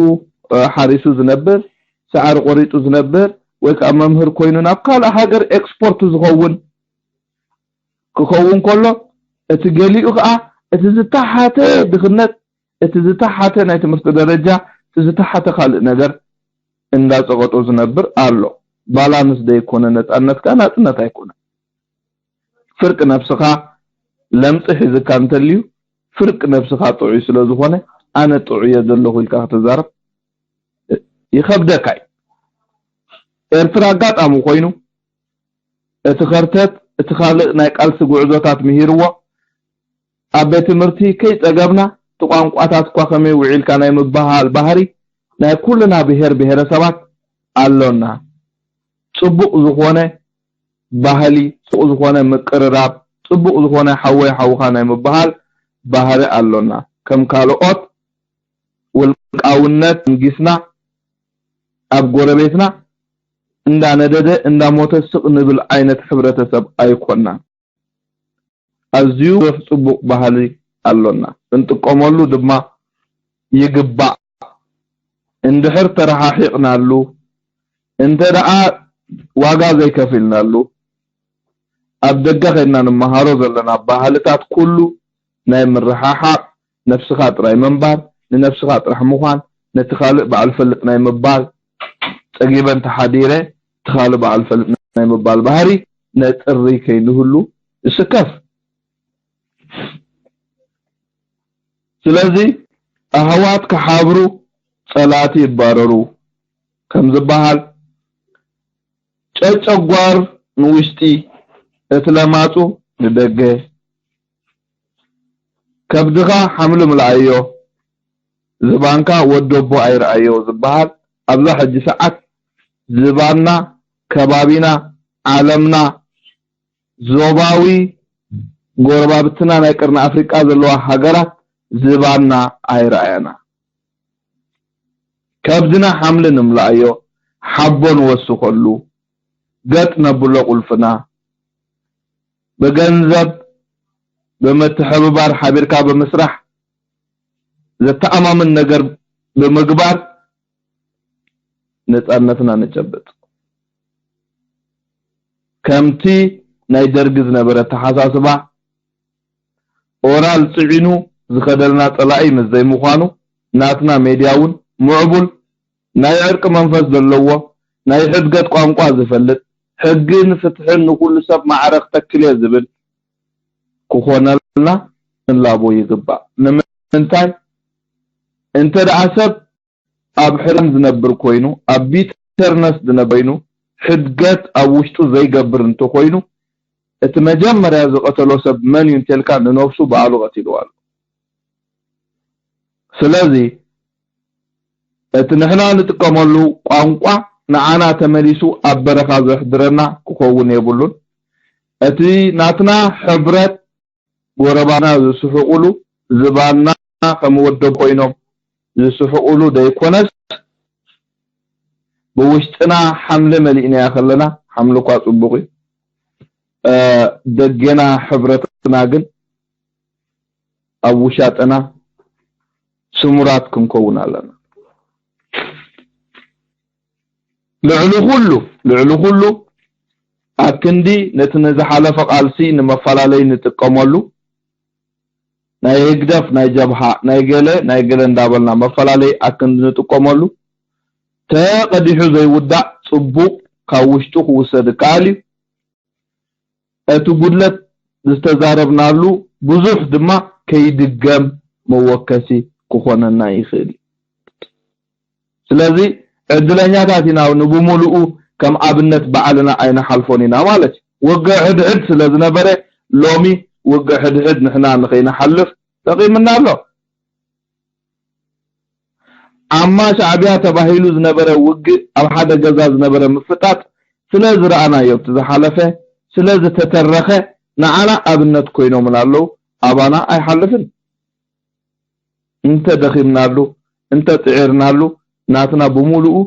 እ፣ ሓሪሱ ዝነብር፣ ሳዕሪ ቆሪጡ ዝነብር፣ ወይ ከኣ መምህር ኮይኑ ናብ ካልእ ሃገር ኤክስፖርት ዝኸውን ክኸውን ከሎ፣ እቲ ገሊኡ ከኣ እቲ ዝተሓተ ድኽነት፣ እቲ ዝተሓተ ናይ ትምህርቲ ደረጃ፣ እቲ ዝተሓተ ካልእ ነገር እንዳጸቐጦ ዝነብር ኣሎ። ባላንስ ዘይኮነ ነጻነት ከኣ ናጽነት ኣይኮነን። ፍርቂ ነብስኻ ለምጺ ሒዝካ እንተልዩ፣ ፍርቂ ነብስኻ ጥዑይ ስለ ዝኾነ፣ ኣነ ጥዑይ እየ ዘለኹ ኢልካ ክትዛረብ ይኸብደካ እዩ። ኤርትራ ኣጋጣሚ ኮይኑ፣ እቲ ከርተት፣ እቲ ካልእ ናይ ቃልሲ ጉዕዞታት ምሂርዎ፣ ኣብ ቤት ትምህርቲ ከይጸገብና፣ እቲ ቋንቋታት እኳ ከመይ ውዒልካ ናይ ምብሃል ባህሪ ናይ ኩልና ብሄር ብሄረሰባት ኣሎና። ጽቡቕ ዝኾነ ባህሊ፣ ጽቡቕ ዝኾነ ምቅርራብ፣ ጽቡቕ ዝኾነ ሓወይ ሓውኻ ናይ ምብሃል ባህሪ ኣሎና። ከም ካልኦት ውልቃውነት ኣንጊስና ኣብ ጎረቤትና እንዳነደደ እንዳሞተ ስቕ ንብል ዓይነት ሕብረተሰብ ኣይኮናን። ኣዝዩ ጽቡቕ ባህሊ ኣሎና። ክንጥቀመሉ ድማ ይግባእ። እንድሕር ተረሓሒቕናሉ፣ እንተ ደኣ ዋጋ ዘይከፊልናሉ፣ ኣብ ደገ ኸይድና ንመሃሮ ዘለና ባህልታት ኩሉ ናይ ምርሕሓቕ፣ ነብስኻ ጥራይ ምንባር፣ ንነብስኻ ጥራሕ ምዃን፣ ነቲ ካልእ በዓል ፈልጥ ናይ ምባል፣ ጸጊበ እንተሓዲረ፣ እቲ ካልእ በዓል ፈልጥ ናይ ምባል ባህሪ ነጽሪ ከይንህሉ ይስከፍ። ስለዚ ኣሕዋት ክሓብሩ ጸላእቲ ይባረሩ ከም ዝበሃል፣ ጨጨጓር ንውሽጢ፣ እቲ ለማጹ ንደገ፣ ከብድኻ ሓምሊ ምልኣዮ፣ ዝባንካ ወደቦ ኣይረኣዮ ዝበሃል፣ ኣብዛ ሕጂ ሰዓት ዝባንና፣ ከባቢና፣ ዓለምና፣ ዞባዊ ጎረባብትና፣ ናይ ቀርኒ ኣፍሪቃ ዘለዋ ሃገራት ዝባንና ኣይረኣያና። ከብድና ሓምሊ ንምልኣዮ፣ ሓቦ ንወስኸሉ፣ ገጥ ነብሎ ቁልፍና፣ ብገንዘብ ብምትሕብባር፣ ሓቢርካ ብምስራሕ፣ ዘተኣማምን ነገር ብምግባር ነጻነትና ንጨብጥ። ከምቲ ናይ ደርጊ ዝነበረ ኣተሓሳስባ፣ ኦራል ጽዒኑ ዝኸደልና ጸላኢ ምስ ዘይምዃኑ፣ ናትና ሜድያ እውን ምዕቡል፣ ናይ ዕርቂ መንፈስ ዘለዎ፣ ናይ ሕድገት ቋንቋ ዝፈልጥ፣ ሕግን ፍትሕን ንኹሉ ሰብ ማዕረ ክተክል እየ ዝብል ክኾነልና ክንላቦ ይግባእ። ንምንታይ? እንተ ደኣ ሰብ ኣብ ሕራን ዝነብር ኮይኑ፣ ኣብ ቢተርነስ ዝነብር ኮይኑ፣ ሕድገት ኣብ ውሽጡ ዘይገብር እንተኾይኑ፣ እቲ መጀመርያ ዝቐተሎ ሰብ መን እዩ እንተልካ፣ ንነብሱ ባዕሉ ቀቲልዋ ኣሎ። ስለዚ፣ እቲ ንሕና ንጥቀመሉ ቋንቋ ንዓና ተመሊሱ ኣብ በረኻ ዘሕድረና ክኸውን የብሉን። እቲ ናትና ሕብረት ጎረባና ዝስሕቑሉ፣ ዝባንና ከም ወደብ ኮይኖም ዝስሕቑሉ ዘይኮነስ፣ ብውሽጥና ሓምሊ መሊእናያ ከለና፣ ሓምሊ እኳ ጽቡቕ እዩ፣ እ፣ ደገና ሕብረትና ግን ኣብ ውሻጠና ስሙራት ክንከውን ኣለና። ልዕሊ ኩሉ፣ ልዕሊ ኩሉ ኣብ ክንዲ ነቲ ንዝሓለፈ ቃልሲ ንመፈላለይ ንጥቀመሉ፣ ናይ ህግደፍ፣ ናይ ጀብሃ፣ ናይ ገለ፣ ናይ ገለ እንዳበልና መፈላለይ ኣብ ክንዲ ንጥቀመሉ፣ ተቐዲሑ ዘይውዳእ ጽቡቕ ካብ ውሽጡ ክውሰድ ይከኣል እዩ። እቲ ጉድለት ዝተዛረብናሉ ብዙሕ ድማ ከይድገም መወከሲ ክኾነና ይኽእል እዩ። ስለዚ ዕድለኛታት ኢና፣ ንብምሉኡ ከም ኣብነት ባዕልና ኣይንሓልፎን ኢና ማለት እዩ። ውግእ ሕድሕድ ስለ ዝነበረ ሎሚ ውግእ ሕድሕድ ንሕና ንኸይንሓልፍ ጠቒምና ኣሎ። ኣማ ሻዕብያ ተባሂሉ ዝነበረ ውግእ ኣብ ሓደ ገዛ ዝነበረ ምፍጣጥ ስለ ዝረኣናዮ ኣብቲ ዝሓለፈ ስለ ዝተተረኸ ንዓና ኣብነት ኮይኖምና ኣለዉ። ኣባና ኣይሓልፍን። እንተ ደኺምናሉ፣ እንተ ጽዒርናሉ፣ ናትና ብምሉኡ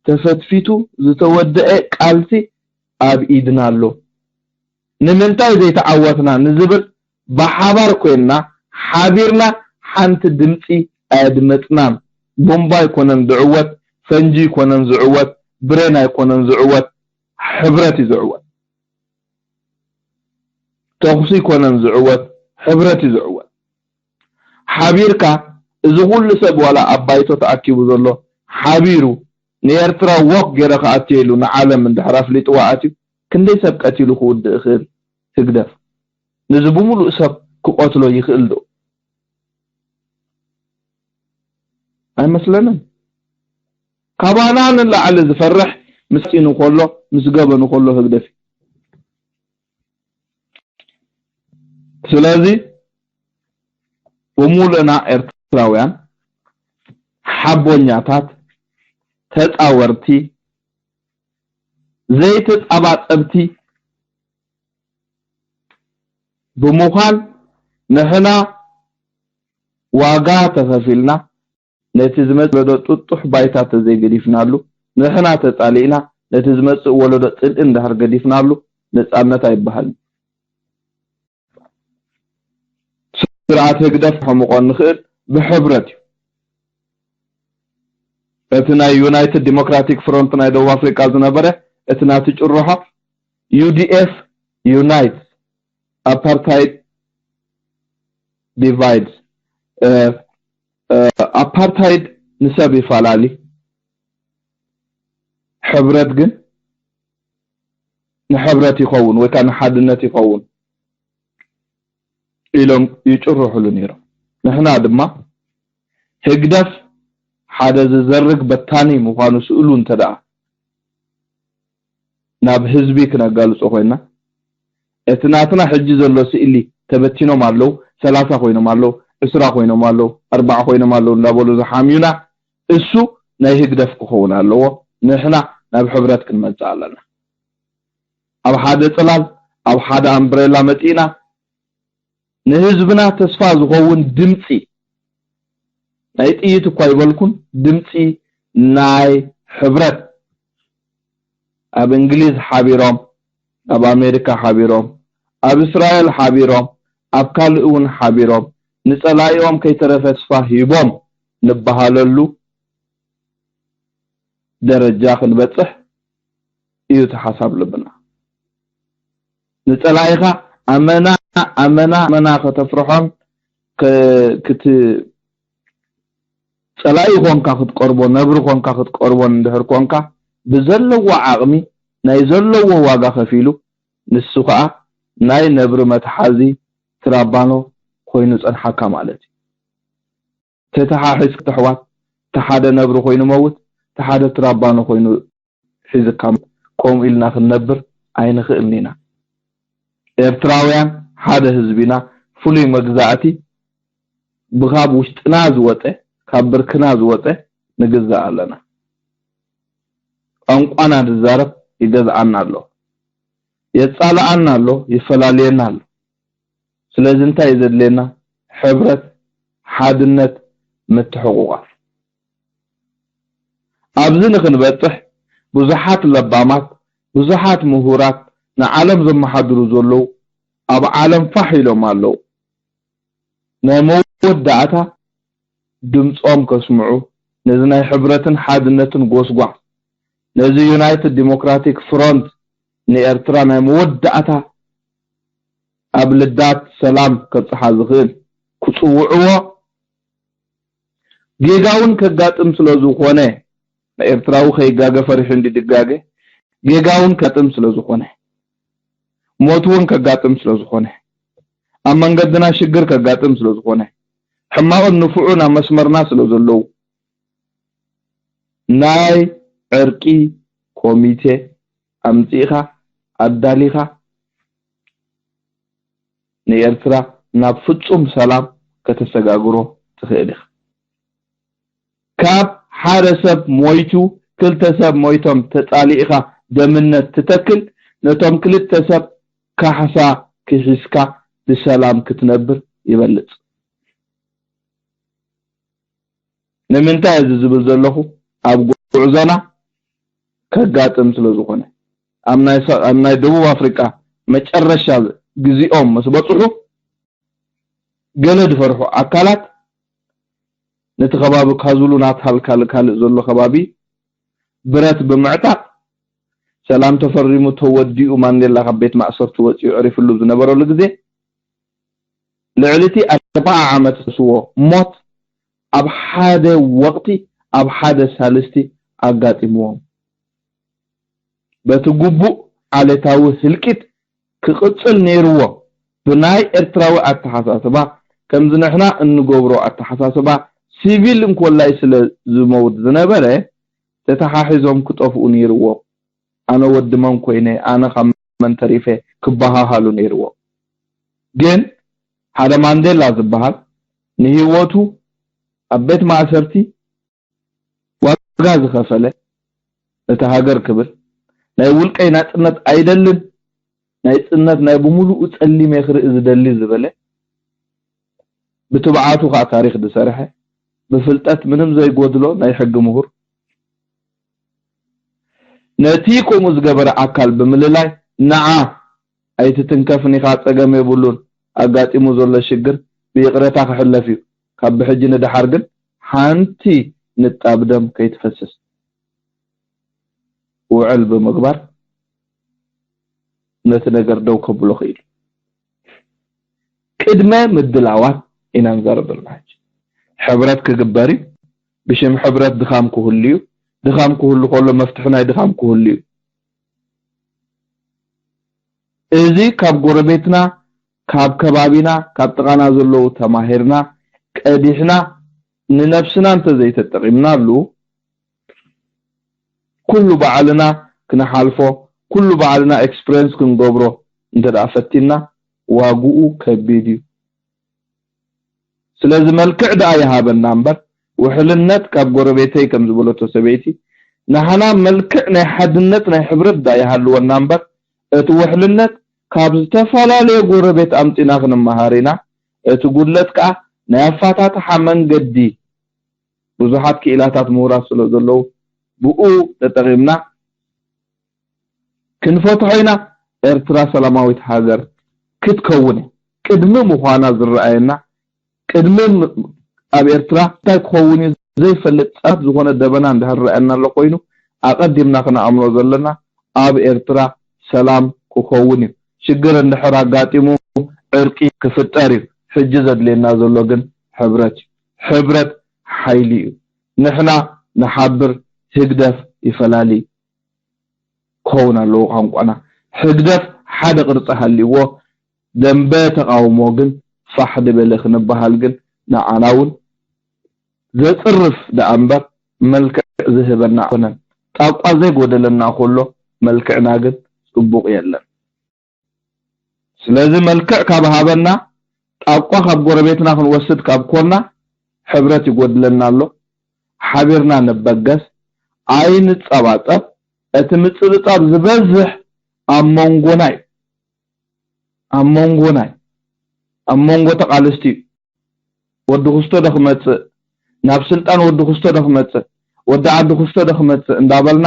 ተፈትፊቱ ዝተወደኤ ቃልሲ ኣብ ኢድና ኣሎ። ንምንታይ ዘይተዓወትና ንዝብል ብሓባር ኮይንና ሓቢርና ሓንቲ ድምጺ ኣየድመጽናን። ቦምባ ኣይኮነን ዝዕወት፣ ፈንጂ ኣይኮነን ዝዕወት፣ ብሬን ኣይኮነን ዝዕወት፣ ሕብረት እዩ ዝዕወት። ተኹሲ ኣይኮነን ዝዕወት፣ ሕብረት እዩ ዝዕወት። ሓቢርካ እዚ ኩሉ ሰብ ዋላ ኣብ ባይቶ ተኣኪቡ ዘሎ ሓቢሩ ንኤርትራ ወክ ገይረ ክኣትዮ ኢሉ ንዓለም እንድሕር ኣፍሊጥዋ ኣትዩ ክንደይ ሰብ ቀቲሉ ክውድእ ይኽእል ህግደፍ? ነዚ ብምሉእ ሰብ ክቐትሎ ይኽእል ዶ? ኣይመስለንን። ካባና ንላዕሊ ዝፈርሕ ምስ ፂኑ ከሎ ምስ ገበኑ ከሎ ህግደፍ እዩ። ስለዚ ብምሉእና ኤርትራውያን ሓቦኛታት፣ ተጻወርቲ፣ ዘይተጻባጸብቲ ብምዃን ንሕና ዋጋ ተኸፊልና ነቲ ዝመጽእ ወለዶ ጥጡሕ ባይታ ተዘይገዲፍናሉ፣ ንሕና ተጻሊእና ነቲ ዝመጽእ ወለዶ ጽልኢ እንድሕር ገዲፍናሉ ነጻነት ኣይበሃልን። ስርዓት ህግደፍ ከሕምቖ እንኽእል ብሕብረት እዩ። እቲ ናይ ዩናይትድ ዲሞክራቲክ ፍሮንት ናይ ደቡብ ኣፍሪቃ ዝነበረ እቲ ናቲ ጭርሖ ዩ ዲ ኤፍ ዩናይት፣ ኣፓርታይድ ዲቫይድስ፣ ኣፓርታይድ ንሰብ ይፈላሊ፣ ሕብረት ግን ንሕብረት ይኸውን ወይ ከዓ ንሓድነት ይኸውን ኢሎም ይጭርሕሉ ነይሮም። ንሕና ድማ ህግደፍ ሓደ ዝዘርግ በታኒ ምዃኑ ስእሉ እንተ ደኣ ናብ ህዝቢ ክነጋልጾ ኮይና፣ እቲ ናትና ሕጂ ዘሎ ስእሊ ተበቲኖም ኣለዉ፣ ሰላሳ ኮይኖም ኣለዉ፣ ዕስራ ኮይኖም ኣለዉ፣ ኣርባዓ ኮይኖም ኣለዉ እንዳበሉ ዝሓምዩና፣ እሱ ናይ ህግደፍ ክኸውን ኣለዎ። ንሕና ናብ ሕብረት ክንመጽእ ኣለና። ኣብ ሓደ ጽላል፣ ኣብ ሓደ ኣምብሬላ መጺእና ንህዝብና ተስፋ ዝኸውን ድምጺ፣ ናይ ጥይት እኳ ይበልኩን፣ ድምጺ ናይ ሕብረት፣ ኣብ እንግሊዝ ሓቢሮም፣ ኣብ ኣሜሪካ ሓቢሮም፣ ኣብ እስራኤል ሓቢሮም፣ ኣብ ካልእ እውን ሓቢሮም፣ ንጸላኢኦም ከይተረፈ ተስፋ ሂቦም ንበሃለሉ ደረጃ ክንበጽሕ እዩ እቲ ሓሳብ ልብና። ንጸላኢኻ ኣመና፣ ኣመና፣ ኣመና ከተፍርሖን ከ-፣ ክት-፣ ጸላኢ ኮንካ ክትቀርቦ፣ ነብሪ ኮንካ ክትቀርቦን እንድሕር ኮንካ፣ ብዘለዎ ዓቕሚ ናይ ዘለዎ ዋጋ ከፊሉ፣ ንሱ ኸኣ ናይ ነብሪ መትሓዚ ትራባኖ ኮይኑ ጸንሓካ ማለት እዩ። ተተሓሒዝካ ትሕዋት፣ እቲ ሓደ ነብሪ ኮይኑ መውት፣ እቲ ሓደ ትራባኖ ኮይኑ ሒዝካ፣ ከምኡ ኢልና ክንነብር ኣይንኽእልን ኢና። ኤርትራውያን ሓደ ህዝቢ ኢና። ፍሉይ መግዛእቲ ብኻብ ውሽጥና ዝወጸ፣ ካብ ብርክና ዝወጸ፣ ንግዛእ ኣለና። ቋንቋና ንዛረብ ይገዝኣና ኣሎ፣ የጻልኣና ኣሎ፣ ይፈላልየና ኣሎ። ስለዚ እንታይ እዩ ዘድልየና? ሕብረት፣ ሓድነት፣ ምትሕቑቓፍ። ኣብዚ ንኽንበጽሕ ብዙሓት ለባማት፣ ብዙሓት ምሁራት ንዓለም ዘመሓድሩ ዘለዉ ኣብ ዓለም ፋሕ ኢሎም ኣለዉ። ናይ መወዳእታ ድምጾም ከስምዑ፣ ነዚ ናይ ሕብረትን ሓድነትን ጎስጓስ፣ ነዚ ዩናይትድ ዲሞክራቲክ ፍሮንት ንኤርትራ ናይ መወዳእታ ኣብ ልዳት ሰላም ከብጽሓ ዝኽእል ክጽውዕዎ፣ ጌጋ እውን ከጋጥም ስለ ዝኾነ፣ ኤርትራዊ ከይጋገ ፈሪሑ እንዲ ድጋገ፣ ጌጋ እውን ከጋጥም ስለ ዝኾነ፣ ሞት እውን ከጋጥም ስለ ዝኾነ፣ ኣብ መንገድና ሽግር ከጋጥም ስለ ዝኾነ፣ ሕማቕን ንፉዑን ኣብ መስመርና ስለ ዘለዉ፣ ናይ ዕርቂ ኮሚቴ ኣምጺእኻ ኣዳሊኻ ንኤርትራ ናብ ፍጹም ሰላም ከተሰጋግሮ ትኽእል ኢኻ። ካብ ሓደ ሰብ ሞይቱ ክልተ ሰብ ሞይቶም ተጻሊእኻ ደምነት ትተክል፣ ነቶም ክልተ ሰብ ካሕሳ ክሒስካ ብሰላም ክትነብር ይበልጽ። ንምንታይ እዚ ዝብል ዘለኹ? ኣብ ጉዕዞና ከጋጥም ስለ ዝኾነ፣ ኣብ ናይ ሰ-፣ ኣብ ናይ ደቡብ ኣፍሪቃ መጨረሻ ግዜኦም ምስ በጽሑ፣ ገለ ዝፈርሑ ኣካላት ነቲ ከባቢ ካዙሉ ናታል ካልእ ካልእ ዘሎ ከባቢ ብረት ብምዕጣቕ፣ ሰላም ተፈሪሙ ተወዲኡ፣ ማንዴላ ካብ ቤት ማእሰርቲ ወጺኡ ዕሪፍሉ ዝነበረሉ ግዜ፣ ልዕሊ እቲ ኣርብዓ ዓመት ዝወሰድዎ ሞት ኣብ ሓደ ወቕቲ፣ ኣብ ሓደ ሳልስቲ ኣጋጢምዎም። በቲ ግቡእ ዓሌታዊ ህልቂት ክቕጽል ነይርዎ። ብናይ ኤርትራዊ ኣተሓሳስባ፣ ከምዚ ንሕና እንገብሮ ኣተሓሳስባ፣ ሲቪል እንኮላይ ስለ ዝመውት ዝነበረ፣ ተተሓሒዞም ክጠፍኡ ነይርዎም። ኣነ ወዲ መን ኮይነ፣ ኣነ ካብ መን ተሪፈ ክበሃሃሉ ነይርዎም። ግን ሓደ ማንዴላ ዝበሃል ንህይወቱ ኣብ ቤት ማእሰርቲ ዋጋ ዝኸፈለ፣ ነቲ ሃገር ክብል፣ ናይ ውልቀይ ናጽነት ኣይደልን፣ ናይ ጽነት ናይ ብምሉኡ ጸሊመ ክርኢ ዝደሊ ዝበለ፣ ብትብዓቱ ከኣ ታሪኽ ዝሰርሐ፣ ብፍልጠት ምንም ዘይጎድሎ ናይ ሕጊ ምሁር፣ ነቲ ከምኡ ዝገበረ ኣካል ብምልላይ፣ ንዓ ኣይትትንከፍን ኢኻ፣ ጸገም የብሉን፣ ኣጋጢሙ ዘሎ ሽግር ብይቕረታ ክሕለፍ እዩ፣ ካብ ብሕጂ ንደሓር ግን ሓንቲ ንጣብ ደም ከይትፈስስ ውዕል ብምግባር ነቲ ነገር ደው ከብሎ ክኢሉ። ቅድመ ምድላዋት ኢና ንዛረብ ዘለና ሕጂ። ሕብረት ክግበር እዩ። ብሽም ሕብረት ድኻም ክህሉ እዩ። ድኻም ክህሉ ከሎ መፍትሒ ናይ ድኻም ክህሉ እዩ። እዚ ካብ ጎረቤትና፣ ካብ ከባቢና፣ ካብ ጥቓና ዘለዉ ተማሂርና፣ ቀዲሕና፣ ንነብስና እንተዘይተጠቒምናሉ፣ ኩሉ ባዕልና ክንሓልፎ፣ ኩሉ ባዕልና ኤክስፕሪየንስ ክንገብሮ እንተ ደኣ ፈቲንና፣ ዋግኡ ከቢድ እዩ። ስለዚ መልክዕ ደኣ ይሃበና እምበር፣ ውሕልነት ካብ ጎረቤተይ ከም ዝበለቶ ሰበይቲ፣ ንሕና መልክዕ ናይ ሓድነት ናይ ሕብረት ደኣ ይሃልወና እምበር፣ እቲ ውሕልነት ካብ ዝተፈላለየ ጎረቤት ኣምጺና ክንመሃር ኢና። እቲ ጉድለት ከኣ ናይ ኣፈታትሓ መንገዲ፣ ብዙሓት ክኢላታት ምሁራት ስለ ዘለዉ፣ ብኡ ተጠቒምና ክንፈትሖ ኢና። ኤርትራ ሰላማዊት ሃገር ክትከውን እያ። ቅድሚ ምዃና ዝረኣየና፣ ቅድሚ ም-፣ ኣብ ኤርትራ እንታይ ክኸውን እዩ ዘይፈልጥ ጸርፍ ዝኾነ ደበና እንድሕር ረኣየና ኣሎ ኮይኑ፣ ኣቐዲምና ክነኣምኖ ዘለና ኣብ ኤርትራ ሰላም ክኸውን እዩ። ሽግር እንድሕር ኣጋጢሙ ዕርቂ ክፍጠር እዩ። ሕጂ ዘድልየና ዘሎ ግን ሕብረት እዩ። ሕብረት ሓይሊ እዩ። ንሕና ንሓብር፣ ህግደፍ ይፈላሊ ክኸውን ኣለዎ ቋንቋና። ህግደፍ ሓደ ቅርጺ ሃልይዎ፣ ደንበ ተቓውሞ ግን ፋሕ ድበለ ክንበሃል ግን ንዓና እውን ዘጽርፍ ደኣ እምበር መልክዕ ዝህበና ኣይኮነን። ጣቋ ዘይጎደለና ከሎ መልክዕና ግን ጽቡቕ የለን። ስለዚ መልክዕ ካብ ሃበና፣ ጣቋ ካብ ጎረቤትና ክንወስድ ካብ ኮና፣ ሕብረት ይጎድለና ኣሎ። ሓቢርና ንበገስ፣ ኣይንጸባጸብ። እቲ ምጽብጻብ ዝበዝሕ ኣብ መንጎና እዩ። ኣብ መንጎና እዩ። ኣብ መንጎ ተቓለስቲ እዩ። ወዲ ክስቶ ዶ ክመጽእ፣ ናብ ስልጣን ወዲ ክስቶ ዶ ክመጽእ፣ ወዲ ዓዲ ክስቶ ዶ ክመጽእ እንዳበልና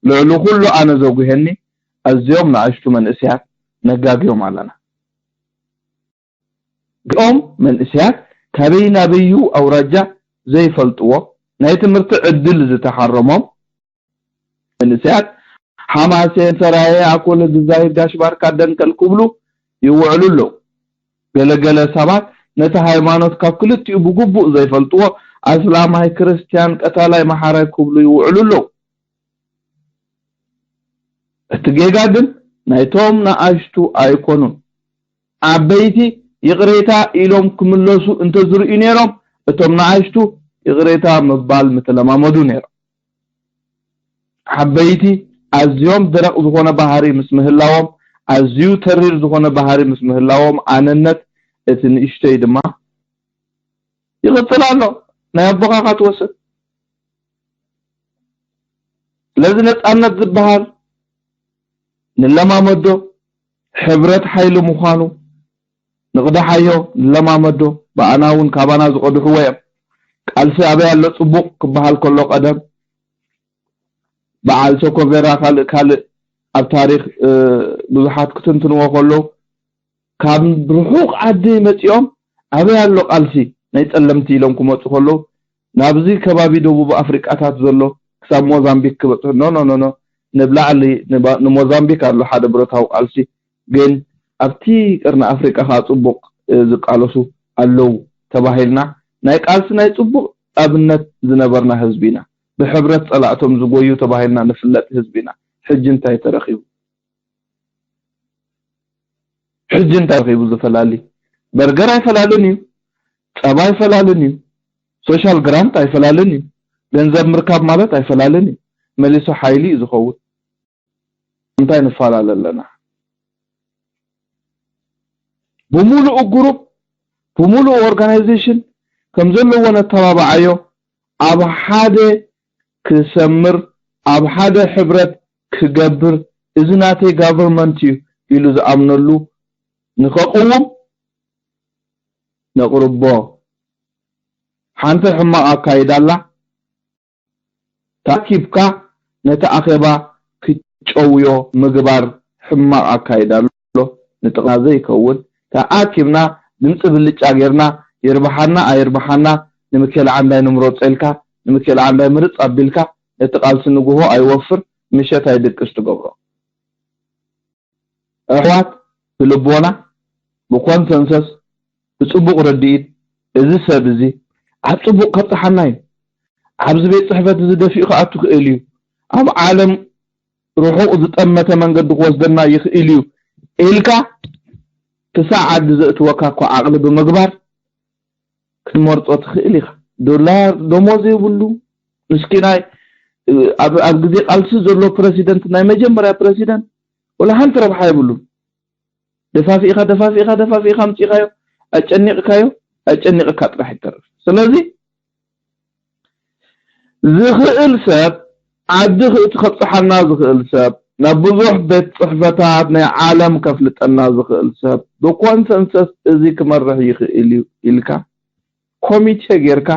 ልዕሊ ኩሉ ኣነ ዘጉሄኒ ኣዝዮም ንኣሽቱ መንእሰያት ነጋግዮም ኣለና። ገኦም መንእሰያት ካበይ ናበዩ ኣውራጃ ዘይፈልጥዎ፣ ናይ ትምህርቲ ዕድል ዝተሓረሞም መንእሰያት ሓማሴን፣ ሰራየ፣ ኣኮለ፣ ድዛይር፣ ጋሽ ባርካ፣ ደንከል ክብሉ ይውዕሉ ኣለዉ። ገለገለ ሰባት ነቲ ሃይማኖት ካብ ክልቲኡ ብግቡእ ዘይፈልጥዎ ኣስላማይ፣ ክርስትያን፣ ቀታላይ፣ መሓራይ ክብሉ ይውዕሉ ኣለዉ። እቲ ጌጋ ግን ናይቶም ንኣሽቱ ኣይኮኑን። ዓበይቲ ይቕሬታ ኢሎም ክምለሱ እንተዝርእዩ ነይሮም፣ እቶም ንኣሽቱ ይቕሬታ ምባል ምተለማመዱ ነይሮም። ዓበይቲ ኣዝዮም ደረቕ ዝኾነ ባህሪ ምስ ምህላዎም፣ ኣዝዩ ተሪር ዝኾነ ባህሪ ምስ ምህላዎም፣ ኣነነት እቲ ንእሽተይ ድማ ይቕጽል ኣሎ። ናይ ኣቦኻ ኢኻ ትወስድ። ስለዚ ነጻነት ዝበሃል ንለማመዶ፣ ሕብረት ሓይሊ ምዃኑ ንቕዳሓዮ፣ ንለማመዶ። ብኣና እውን ካባና ዝቐድሕዎ እዮም። ቃልሲ ኣበይ ኣሎ ጽቡቕ ክበሃል ከሎ ቀደም በዓል ቸኮቬራ ካልእ ካልእ ኣብ ታሪኽ፣ እ፣ ብዙሓት ክትንትንዎ ከለዉ ካብ ርሑቕ ዓዲ መጺኦም ኣበይ ኣሎ ቃልሲ ናይ ጸለምቲ ኢሎም ክመጹ ከለዉ ናብዚ ከባቢ ደቡብ ኣፍሪቃታት ዘሎ ክሳብ ሞዛምቢክ ክበጽሑ፣ ኖ፣ ኖ፣ ኖ፣ ኖ፣ ንብላዕሊ ንባ-፣ ንሞዛምቢክ ኣሎ ሓደ ብረታዊ ቃልሲ፣ ግን ኣብቲ ቀርኒ ኣፍሪቃ ከኣ ጽቡቕ፣ እ፣ ዝቃለሱ ኣለዉ ተባሂልና ናይ ቃልሲ ናይ ጽቡቕ ኣብነት ዝነበርና ህዝቢ ኢና። ብሕብረት ጸላእቶም ዝጎዩ ተባሂልና ንፍለጥ ህዝቢ ኢና። ሕጂ እንታይ ተረኺቡ? ሕጂ እንታይ ረኺቡ ዝፈላሊ? በርገር ኣይፈላልን እዩ፣ ጸባ ኣይፈላልን እዩ፣ ሶሻል ግራንት ኣይፈላልን እዩ፣ ገንዘብ ምርካብ ማለት ኣይፈላልን እዩ። መሊሱ ሓይሊ እዩ ዝኸውን። እንታይ ንፈላለ ኣለና? ብምሉኡ ግሩፕ፣ ብምሉኡ ኦርጋናይዜሽን ከም ዘለዎ ነተባብዓዮ፣ ኣብ ሓደ ክሰምር፣ ኣብ ሓደ ሕብረት ክገብር፣ እዚ ናተይ ጋቨርንመንት እዩ ኢሉ ዝኣምነሉ ንኸቕውም ነቕርቦ። ሓንቲ ሕማቕ ኣካይዳ ኣላ። ተኣኪብካ ነቲ ኣኼባ ክትጨውዮ ምግባር ሕማቕ ኣካይዳ ኣሎ። ንጥቕና ዘይከውን ተኣኪብና ድምፂ ብልጫ ጌርና ይርብሓና ኣይርብሓና ንምኬል ዓንዳይ ንምረፆ ኢልካ ንምኬል ዓንዳይ ምርፅ ኣቢልካ ነቲ ቃልሲ ንግሆ ኣይወፍር ምሸት ኣይድቅስ ትገብሮ። ኣሕዋት ብልቦና ብኮንሰንሰስ ብጽቡቕ ርድኢት እዚ ሰብ እዚ ኣብ ጽቡቕ ከብጽሓና እዩ። ኣብዚ ቤት ጽሕፈት እዚ ደፊኡ ክኣቱ ክእል እዩ። ኣብ ዓለም ርሑቕ ዝጠመተ መንገዲ ክወስደና ይኽእል እዩ ኢልካ ክሳዕ ዓዲ ዘእትወካ እኮ ዓቕሊ ብምግባር ክትመርጾ ትኽእል ኢኻ። ዶላር ደሞዝ የብሉ ምስኪናይ ኣብ ኣብ ግዜ ቃልሲ ዘሎ ፕረሲደንት ናይ መጀመርያ ፕረሲደንት ወላ ሓንቲ ረብሓ የብሉን። ደፋፊእኻ ደፋፊእኻ ደፋፊእኻ ኣምጺእኻዮ ኣጨኒቕካዮ ኣጨኒቕካ ጥራሕ ይተርፍ። ስለዚ ዝኽእል ሰብ ዓዲ ክእቲ ከብጽሓና ዝኽእል ሰብ ናብ ብዙሕ ቤት ጽሕፈታት ናይ ዓለም ከፍልጠና ዝኽእል ሰብ ብኮንሰንሰስ እዚ ክመርሕ ይኽእል እዩ ኢልካ ኮሚቴ ጌርካ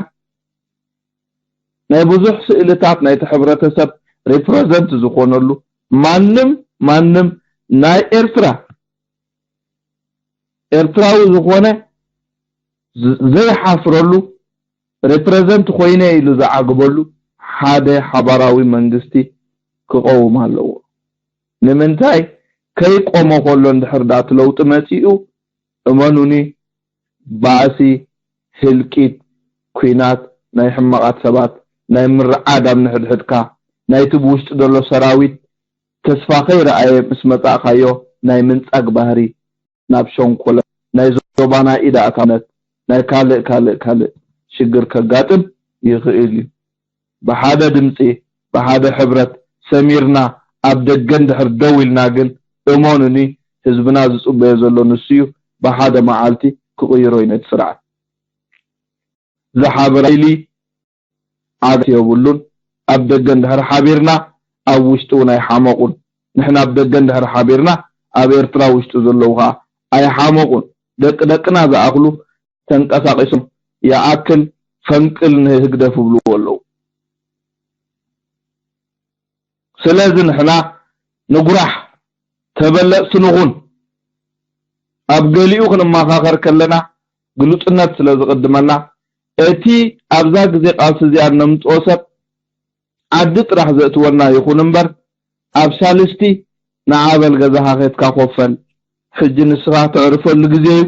ናይ ብዙሕ ስእልታት ናይቲ ሕብረተሰብ ሪፕረዘንት ዝኾነሉ ማንም ማንም ናይ ኤርትራ ኤርትራዊ ዝኾነ ዝ- ዘይሓፍረሉ ሪፕረዘንት ኮይነ ኢሉ ዝዓግበሉ ሓደ ሓባራዊ መንግስቲ ክቐውም ኣለዎ። ንምንታይ ከይቆመ ከሎ እንድሕር ዳኣ እቲ ለውጢ መጺኡ እመኑኒ ባእሲ፣ ህልቂት፣ ኲናት፣ ናይ ሕማቓት ሰባት፣ ናይ ምርዓድ ኣብ ንሕድሕድካ፣ ናይቲ ብውሽጢ ዘሎ ሰራዊት ተስፋ ከይረኣየ ምስ መጻእካዮ ናይ ምንጻግ ባህሪ፣ ናብ ሸንኮለ፣ ናይ ዞባና ኢድ ኣእታውነት፣ ናይ ካልእ ካልእ ካልእ ሽግር ከጋጥም ይኽእል እዩ። ብሓደ ድምጺ፣ ብሓደ ሕብረት ሰሚርና ኣብ ደገ እንድሕር ደው ኢልና ግን እመኑኒ ህዝብና ዝጽበዮ ዘሎ ንሱ እዩ። ብሓደ መዓልቲ ክቕይሮ እዩ ነቲ ስርዓት። ዝሓበረ ሓይሊ ዓገት የብሉን። ኣብ ደገ እንድሕር ሓቢርና ኣብ ውሽጢ እውን ኣይሓመቑን። ንሕና ኣብ ደገ እንድሕር ሓቢርና ኣብ ኤርትራ ውሽጢ ዘለዉ ኸዓ ኣይሓመቑን። ደቂ ደቅና ዝኣኽሉ ተንቀሳቒሶም ይኣክል ፈንቅል ንህግደፍ ይብልዎ ኣለዉ። ስለዚ ንሕና ንጉራሕ፣ ተበለጽቲ ንኹን። ኣብ ገሊኡ ክንመኻኸር ከለና ግሉጽነት ስለ ዝቕድመና፣ እቲ ኣብዛ ግዜ ቃልሲ እዚኣ እነምጽኦ ሰብ ዓዲ ጥራሕ ዘእትወና ይኹን እምበር፣ ኣብ ሳልስቲ ንዓ በል ገዛኻ ኬድካ ኮፍ በል፣ ሕጂ ንስኻ ተዕርፈሉ ግዜ እዩ፣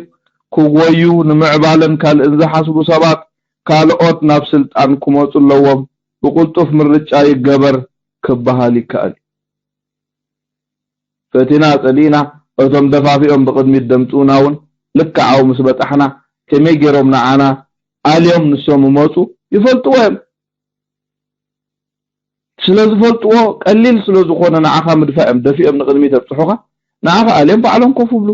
ክጎዩ ንምዕባለን ካልእን ዝሓስቡ ሰባት ካልኦት ናብ ስልጣን ክመጹ ኣለዎም፣ ብቕልጡፍ ምርጫ ይገበር ክበሃል ይከኣል እዩ። ፈቲና ጸሊእና፣ እቶም ደፋፊኦም ብቕድሚት ደምጽኡና እውን ልክዓው ምስ በጻሕና፣ ከመይ ገይሮም ንዓና ኣልዮም ንሶም ይመጹ ይፈልጥዎ እዮም። ስለ ዝፈልጥዎ፣ ቀሊል ስለ ዝኾነ ንዓኻ ምድፋእ እዮም ደፊኦም ንቕድሚት ኣብጽሑኻ፣ ንዓኻ ኣልዮም ባዕሎም ኮፍ ይብሉ።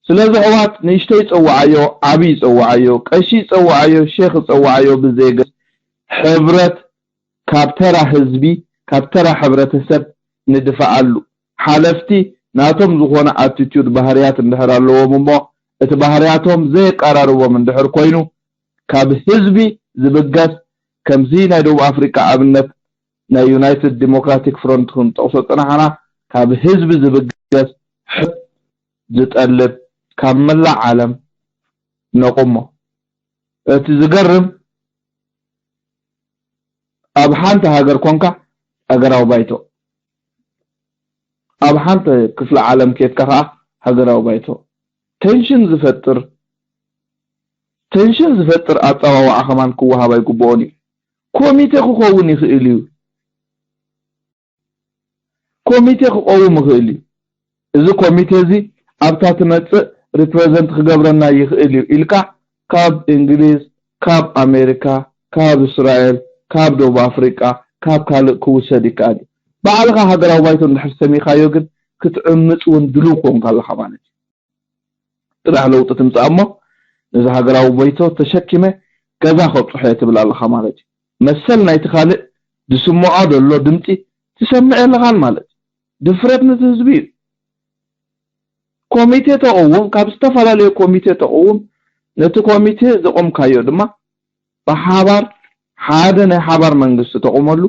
ስለዚ ኣሕዋት ንእሽተይ ይጸውዓዮ፣ ዓቢ ይጸውዓዮ፣ ቀሺ ይጸውዓዮ፣ ሼኽ ይጸውዓዮ ብዘየገድስ፣ ሕብረት ካብ ተራ ህዝቢ፣ ካብ ተራ ሕብረተሰብ ንድፍኣሉ። ሓለፍቲ ናቶም ዝኾነ ኣቲቲዩድ፣ ባህርያት እንድሕር ኣለዎም እሞ፣ እቲ ባህርያቶም ዘየቀራርቦም እንድሕር ኮይኑ፣ ካብ ህዝቢ ዝብገስ፣ ከምዚ ናይ ደቡብ ኣፍሪቃ ኣብነት ናይ ዩናይትድ ዲሞክራቲክ ፍሮንት ክንጠቕሶ ጸናሕና፣ ካብ ህዝቢ ዝብገስ ሕት ዝጠልብ ካብ መላእ ዓለም ነቑሞ። እቲ ዝገርም፣ ኣብ ሓንቲ ሃገር ኮንካ ሃገራዊ ባይቶ፣ ኣብ ሓንቲ ክፍለ ዓለም ኬድካ ኸዓ ሃገራዊ ባይቶ። ቴንሽን ዝፈጥር፣ ቴንሽን ዝፈጥር ኣጸዋውዓ ከማን ክወሃብ ኣይግብኦን እዩ። ኮሚቴ ክኸውን ይኽእል እዩ። ኮሚቴ ክቐውም ይኽእል እዩ። እዚ ኮሚቴ እዚ ኣብታ ትመጽእ ሪፕረዘንት ክገብረና ይኽእል እዩ ኢልካ ካብ እንግሊዝ፣ ካብ ኣሜሪካ፣ ካብ እስራኤል፣ ካብ ደቡብ ኣፍሪቃ፣ ካብ ካልእ ክውሰድ ይከኣል እዩ። ባዕልኻ ሃገራዊ ባይቶ እንድሕር ሰሚኻዮ ግን ክትዕምጽ እውን ድሉው ኮንካ ኣለኻ ማለት እዩ። ጥራሕ ለውጢ ትምጻእ እሞ ነዚ ሃገራዊ ባይቶ ተሸኪመ ገዛ ከብጽሖ እየ ትብል ኣለኻ ማለት እዩ። መሰል ናይቲ ካልእ ዝስምዖ ዘሎ ድምጺ ትሰምዕ የለኻን ማለት እዩ። ድፍረት ነቲ ህዝቢ እዩ። ኮሚቴ ተቕውም፣ ካብ ዝተፈላለዩ ኮሚቴ ተቕውም፣ ነቲ ኮሚቴ ዘቖምካዮ ድማ ብሓባር ሓደ ናይ ሓባር መንግስቲ ተቑመሉ።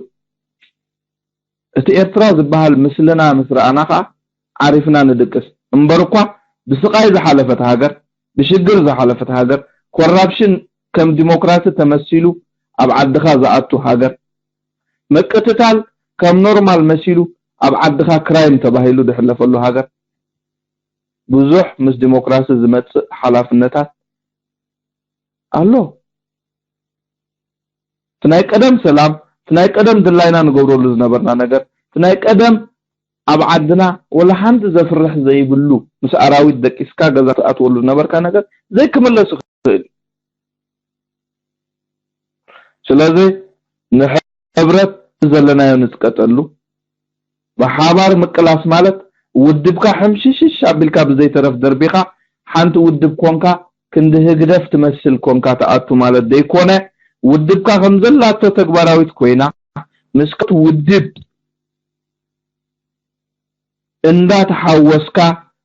እቲ ኤርትራ ዝበሃል ምስልና ምስ ረኣና ኸኣ ዓሪፍና ንድቅስ። እምበር እኳ ብስቓይ ዝሓለፈት ሃገር፣ ብሽግር ዝሓለፈት ሃገር፣ ኮራፕሽን ከም ዲሞክራሲ ተመሲሉ ኣብ ዓድኻ ዝኣቱ ሃገር፣ ምቅትታል ከም ኖርማል መሲሉ ኣብ ዓድኻ ክራይም ተባሂሉ ዝሕለፈሉ ሃገር፣ ብዙሕ ምስ ዲሞክራሲ ዝመጽእ ሓላፍነታት ኣሎ። እቲ ናይ ቀደም ሰላም፣ እቲ ናይ ቀደም ድላይና ንገብረሉ ዝነበርና ነገር፣ እቲ ናይ ቀደም ኣብ ዓድና ወላ ሓንቲ ዘፍርሕ ዘይብሉ ምስ ኣራዊት ደቂስካ ገዛ ትኣትወሉ ዝነበርካ ነገር ዘይክምለስ ይኽእል እዩ። ስለዚ ንሕብረት ዘለናዮ ንጥቀጠሉ። ብሓባር ምቅላስ ማለት ውድብካ ሕምሽሽሽ ኣቢልካ ብዘይተረፍ ደርቢኻ ሓንቲ ውድብ ኮንካ ክንዲ ህግደፍ ትመስል ኮንካ ትኣቱ ማለት ዘይኮነ፣ ውድብካ ከም ዘላቶ ተግባራዊት ኮይና ምስ ካልኦት ውድብ እንዳተሓወስካ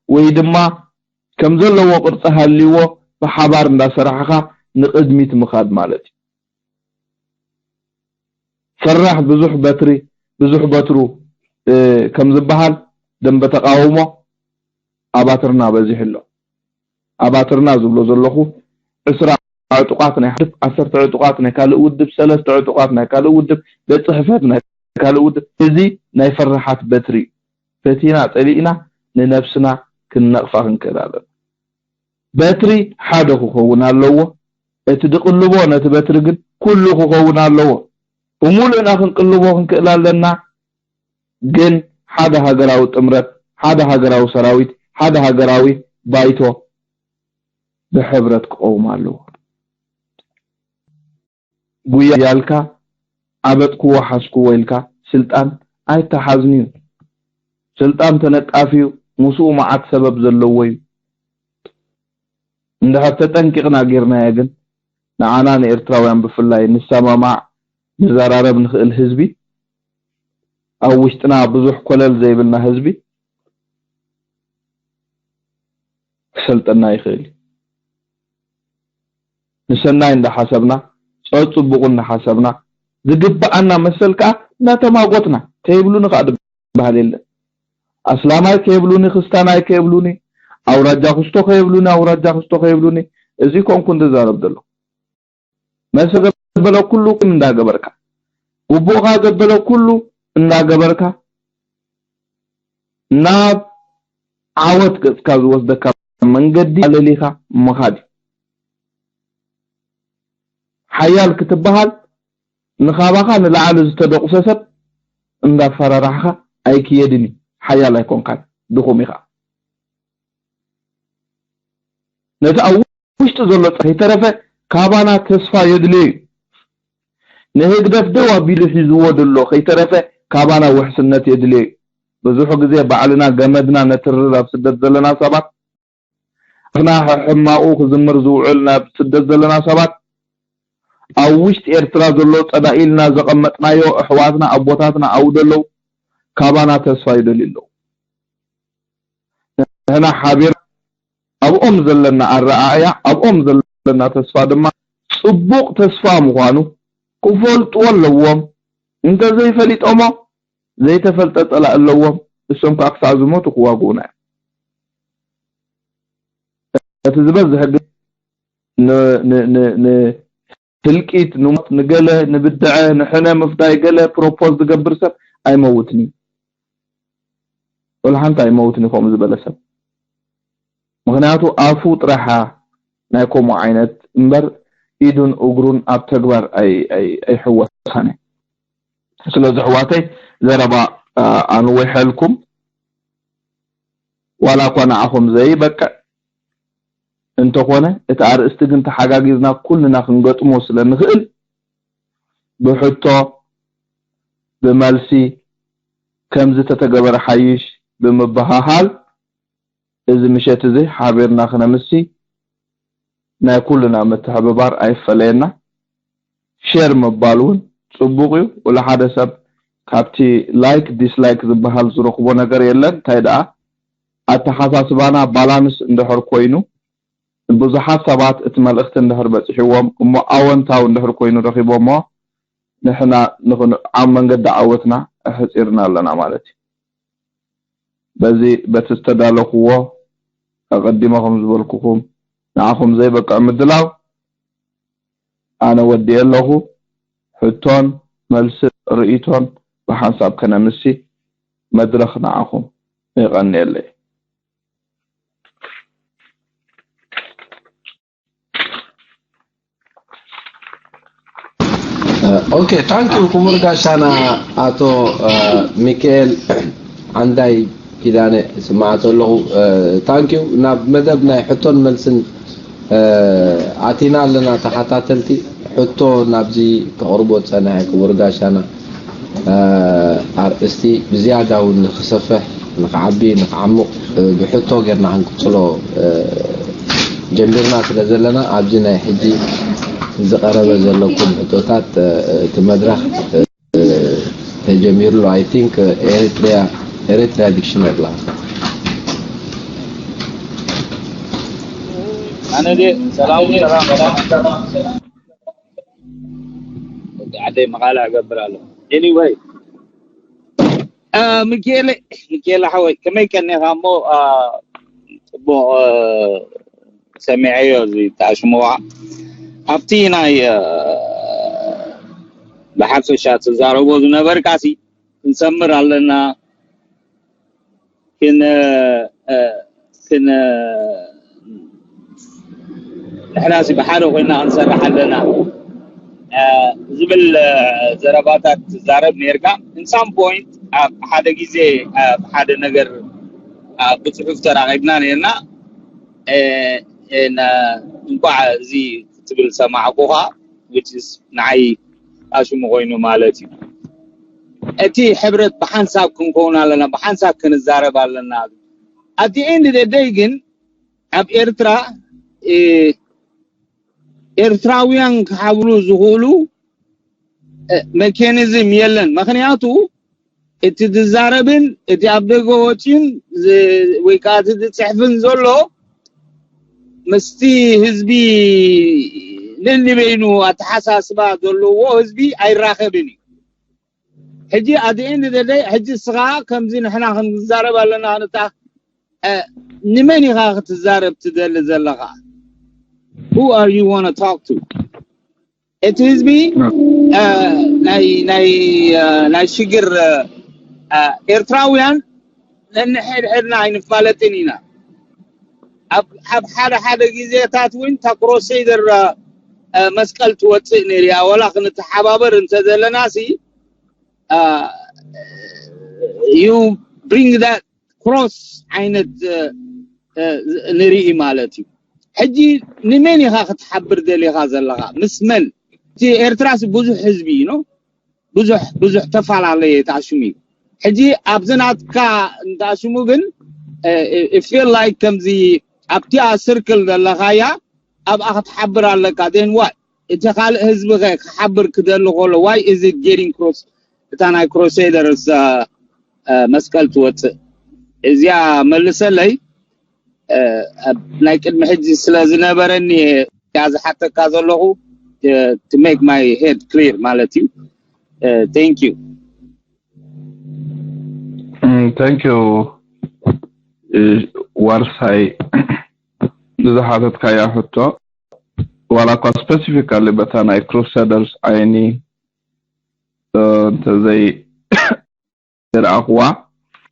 ወይ ድማ ከም ዘለዎ ቅርጺ ሃልይዎ ብሓባር እንዳሰራሕኻ ንቕድሚት ምኻድ ማለት እዩ። ፈራሕ ብዙሕ በትሪ፣ ብዙሕ በትሩ፣ እ፣ ከም ዝበሃል ደንበ ተቓውሞ ኣባትርና በዚሑ ኣሎ። ኣባትርና ዝብሎ ዘለኹ ዕስራ ዕጡቓት ናይ ሓደ ዓሰርተ ዕጡቓት ናይ ካልእ ውድብ፣ ሰለስተ ዕጡቓት ናይ ካልእ ውድብ፣ ቤት ጽሕፈት ናይ ካልእ ውድብ፣ እዚ ናይ ፈራሓት በትሪ እዩ። ፈቲና ጸሊእና ንነብስና ክንነቕፋ ክንክእል ኣለና። በትሪ ሓደ ክኸውን ኣለዎ። እቲ ድቕልቦ ነቲ በትሪ ግን ኩሉ ክኸውን ኣለዎ። ብምሉእና ክንቅልቦ ክንክእል ኣለና። ግን ሓደ ሃገራዊ ጥምረት፣ ሓደ ሃገራዊ ሰራዊት፣ ሓደ ሃገራዊ ባይቶ ብሕብረት ክቐውም ኣለዎ። ጉያ ያልካ ዓበጥክዎ ሓዝክዎ ኢልካ ስልጣን ኣይተሓዝንዩ። ስልጣን ተነቃፊዩ ምስኡ መዓት ሰበብ ዘለዎ እዩ። እንድሕር ተጠንቂቕና ጌርናዮ ግን ንዓና ንኤርትራውያን ብፍላይ ንሰማማዕ፣ ንዘራረብ ንኽእል ህዝቢ፣ ኣብ ውሽጥና ብዙሕ ኮለል ዘይብልና ህዝቢ ክሰልጠና ይኽእል እዩ። ንሰናይ እንዳሓሰብና፣ ጸጽቡቑ እንዳሓሰብና፣ ዝግብኣና መሰል ከኣ እናተማጎትና፣ ከይብሉኒ ከኣ ዝበሃል የለን። ኣስላማይ ከይብሉኒ፣ ክስታናይ ከይብሉኒ፣ ኣውራጃ ክስቶ ከይብሉኒ፣ ኣውራጃ ክስቶ ከይብሉኒ፣ እዚ ኮንኩ እንድዛረብ ዘሎ። መሰ ዘበለ ኩሉ እንዳገበርካ፣ ግቡእኻ ዘበለ ኩሉ እንዳገበርካ፣ ናብ ዓወት ገጽካ ዝወስደካ መንገዲ ኣለሊኻ ምኻድ እዩ። ሓያል ክትበሃል ንኻባኻ ንላዕሊ ዝተደቑሰ ሰብ እንዳፈራራሕኻ ኣይክየድን እዩ። ሓያል ኣይኮንካን፣ ድኹም ኢኻ። ነቲ ኣብ ውሽጢ ዘሎ ከይተረፈ ካባና ተስፋ የድልዮ እዩ። ንህግደፍ ደው ኣቢሉ ሒዝዎ ዘሎ ከይተረፈ ካባና ውሕስነት የድልዮ እዩ። ብዙሕ ግዜ ባዕልና ገመድና ነትርር ኣብ ስደት ዘለና ሰባት፣ ኣፍና ሕማቑ ክዝምር ዝውዕል ናብ ስደት ዘለና ሰባት፣ ኣብ ውሽጢ ኤርትራ ዘሎ ጸላኢ ኢልና ዘቐመጥናዮ ኣሕዋትና ኣቦታትና ኣብኡ ዘለዉ ካባና ተስፋ ይደልዩ ኣለዉ። ንሕና ሓቢር ኣብኦም ዘለና ኣረኣእያ፣ ኣብኦም ዘለና ተስፋ ድማ ጽቡቕ ተስፋ ምዃኑ ክፈልጥዎ ኣለዎም። እንተዘይፈሊጦሞ ዘይተፈልጠ ጸላኢ ኣለዎም። እሶም ከኣ ክሳዕ ዝሞቱ ክዋግኡና እዮም። እቲ ዝበዝሕ ግን ን- ን- ን- ንህልቂት፣ ንሞት፣ ንገለ፣ ንብድዐ፣ ንሕነ ምፍዳይ ገለ ፕሮፖዝ ዝገብር ሰብ ኣይመውትን እዩ። ወላ ሓንቲ ኣይመውትን እዩ ከምኡ ዝበለ ሰብ። ምኽንያቱ ኣፉ ጥራሓ ናይ ከምኡ ዓይነት እምበር ኢዱን እግሩን ኣብ ተግባር ኣይ- ኣይ- ኣይሕወሳን እዩ። ስለዚ ኣሕዋተይ ዘረባ ኣንዊሐልኩም፣ ዋላ እኳ ንዓኹም ዘይበቅዕ እንተኾነ፣ እቲ ኣርእስቲ ግን ተሓጋጊዝና ኩልና ክንገጥሞ ስለ ንኽእል፣ ብሕቶ፣ ብመልሲ፣ ከምዚ ተተገበረ ሓይሽ ብምብሃሃል፣ እዚ ምሸት እዚ ሓቢርና ክነምሲ ናይ ኩልና ምትሕብባር ኣይፈለየና። ሼር ምባል እውን ጽቡቕ እዩ። ወላ ሓደ ሰብ ካብቲ ላይክ ዲስላይክ ዝበሃል ዝረኽቦ ነገር የለን። እንታይ ደኣ ኣተሓሳስባና ባላንስ እንድሕር ኮይኑ፣ ብዙሓት ሰባት እቲ መልእኽቲ እንድሕር በጺሕዎም እሞ ኣወንታዊ እንድሕር ኮይኑ ረኺቦሞ፣ ንሕና ንኽን- ኣብ መንገዲ ዓወትና ኣሕጺርና ኣለና ማለት እዩ። በዚ በቲ ዝተዳለኽዎ ኣቐዲመ ከም ዝበልኩኹም ንዓኹም ዘይበቅዕ ምድላው ኣነ ወዲኤ ኣለኹ። ሕቶን መልስን ርእይቶን ብሓንሳብ ከነምሲ መድረኽ ንዓኹም። የቐንየለይ። ኦኬ፣ ታንክ ዩ ክቡር ጋሻና ኣቶ ሚካኤል ዓንዳይ ኪዳነ ስማዓቶ ኣለኹ። ታንክ ዩ። ናብ መደብ ናይ ሕቶን መልስን ኣቲና ኣለና። ተኸታተልቲ ሕቶ ናብዚ ከቕርቦ ዝጸንሐ ክቡር ጋሻና ኣርእስቲ ብዝያዳ እውን ንኽሰፍሕ፣ ንኽዓቢ፣ ንኽዓሙቕ ብሕቶ ጌርና ክንቅጽሎ ጀሚርና ስለ ዘለና ኣብዚ ናይ ሕጂ ዝቐረበ ዘለኩም ሕቶታት እቲ መድረኽ ተጀሚሩ ኣሎ። I think Eritrea Eritrea dictionary ላ ኣነ ደ ሰላም ሰላም ሰላም ዓደይ መቓልዕ እገብር ኣሎ። Anyway ሚካኤል ሚካኤል ሓወይ ከመይ ቀኒኻ እሞ ጽቡቕ ሰሚዐዮ እዚ ተኣሽሙዋ ኣብቲ ናይ ብሓፈሻ ትዛረቦ ዝነበርካሲ ክንሰምር ኣለና ክን ክን ንሕናሲ ብሓደ ኮይና ክንሰርሕ ኣለና ዝብል ዘረባታት ትዛረብ ነርካ። In some point ኣብ ሓደ ግዜ ኣብ ሓደ ነገር ብፅሑፍ ተራኺብና ነርና። እንኳዕ እዚ ክትብል ሰማዕኩኻ። Which is ንዓይ ኣሽሙ ኮይኑ ማለት እዩ። እቲ ሕብረት ብሓንሳብ ክንከውን ኣለና፣ ብሓንሳብ ክንዛረብ ኣለና። At the end of the day ግን ኣብ ኤርትራ ኤርትራውያን ክሓብሩ ዝኽእሉ mechanism የለን። ምኽንያቱ እቲ ዝዛረብን እቲ ኣብ ደገ ወፂኡን ወይ ከዓ እቲ ዝፅሕፍን ዘሎ ምስቲ ህዝቢ ነንበይኑ ኣተሓሳስባ ዘለዎ ህዝቢ ኣይራኸብን እዩ። ሕጂ ኣድኤን ደደይ ሕጂ እስኻ ከምዚ ንሕና ክንዛረብ ኣለና ንታ ንመን ኢኻ ክትዛረብ ትደሊ ዘለኻ? Who are you want to talk to? እቲ ህዝቢ ናይ ናይ ናይ ሽግር ኤርትራውያን ነንሕድሕድና ኣይንፋለጥን ኢና። ኣብ ሓደ ሓደ ግዜታት እውን እታ ክሮሴደር መስቀል ትወፅእ ነይርያ። ወላ ክንተሓባበር እንተዘለና ሲ you bring that cross ዓይነት ንርኢ ማለት እዩ። ሕጂ ንመን ኢኻ ክትሓብር ደሊኻ ዘለኻ? ምስ መን? እቲ ኤርትራስ ብዙሕ ህዝቢ እዩ ነው ብዙሕ ብዙሕ ተፈላለየ ተኣሽሙ እዩ። ሕጂ ኣብዚ ናትካ እንተኣሽሙ ግን feel like ከምዚ ኣብቲኣ ስርክል ዘለኻያ ኣብኣ ክትሓብር ኣለካ። Then what? እቲ ካልእ ህዝቢ ኸ ክሓብር ክደሊ ከሎ why is it getting cross? እታ ናይ ክሮሴደርስ መስቀል ትወፅእ እዚኣ መልሰለይ። ናይ ቅድሚ ሕጂ ስለ ዝነበረኒ እያ ዝሓተካ ዘለኹ to make my head clear ማለት እዩ። Thank you. Thank you ዋርሳይ። ዝሓተትካያ ሕቶ ዋላ እኳ specifically በታ ናይ ክሩሰደርስ ዓይኒ እንተዘይ ዝረኣኽዋ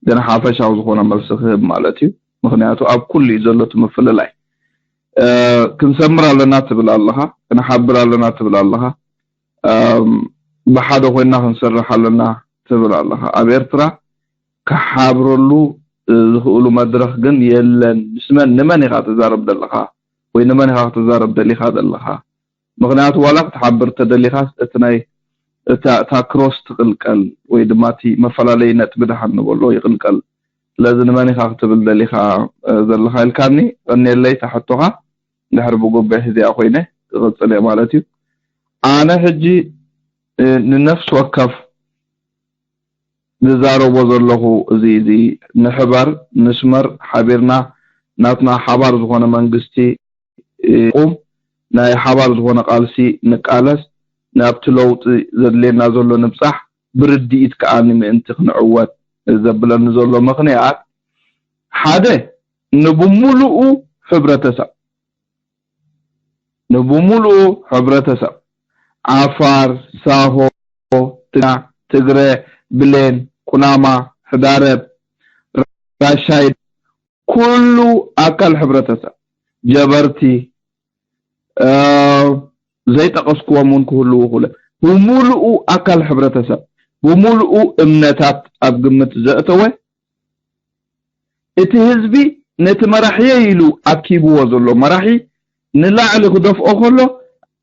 ግን ሓፈሻዊ ዝኾነ መልሲ ክህብ ማለት እዩ። ምኽንያቱ ኣብ ኩሉ እዩ ዘሎ እቲ ምፍልላይ። ክንሰምር ኣለና ትብል ኣለኻ፣ ክንሓብር ኣለና ትብል ኣለኻ፣ ብሓደ ኮይና ክንሰርሕ ኣለና ትብል ኣለኻ። ኣብ ኤርትራ ክሓብረሉ ዝኽእሉ መድረኽ ግን የለን። ምስ መን ንመን ኢኻ ትዛረብ ዘለኻ ወይ ንመን ኢኻ ክትዛረብ ደሊኻ ዘለኻ? ምኽንያቱ ዋላ ክትሓብር ተደሊኻስ እቲ ናይ እታ እታ ክሮስ ትቕልቀል ወይ ድማ እቲ መፈላለዪ ነጥቢ ደሓን ንበሎ ይቕልቀል። ስለዚ ንመን ኢኻ ክትብል ደሊኻ ዘለኻ ኢልካኒ ቀኒየለይ እታ ሕቶኻ። ድሕሪ ብጉብሒ እዚኣ ኮይነ ክቕጽል እየ ማለት እዩ። ኣነ ሕጂ ንነፍሲ ወከፍ ዝዛረቦ ዘለኹ እዚ እዚ ንሕበር ንስመር ሓቢርና ናትና ሓባር ዝኾነ መንግስቲ ቁም ናይ ሓባር ዝኾነ ቃልሲ ንቃለስ ናብቲ ለውጢ ዘድልየና ዘሎ ንብጻሕ ብርድኢት ከኣ ንምእንቲ ክንዕወት ዘብለኒ ዘሎ ምኽንያት ሓደ ንብሙሉኡ ሕብረተሰብ ንብሙሉኡ ሕብረተሰብ ዓፋር፣ ሳሆ፣ ትግርኛ፣ ትግረ፣ ብሌን፣ ኩናማ፣ ሕዳረብ፣ ራሻይድ ኩሉ ኣካል ሕብረተሰብ ጀበርቲ ዘይጠቀስኩዎም እውን ክህልዉ ክለ ብሙሉኡ ኣካል ሕብረተሰብ ብሙሉኡ እምነታት ኣብ ግምት ዘእተወ እቲ ህዝቢ ነቲ መራሕየ ኢሉ ኣኪብዎ ዘሎ መራሒ ንላዕሊ ክደፍኦ ከሎ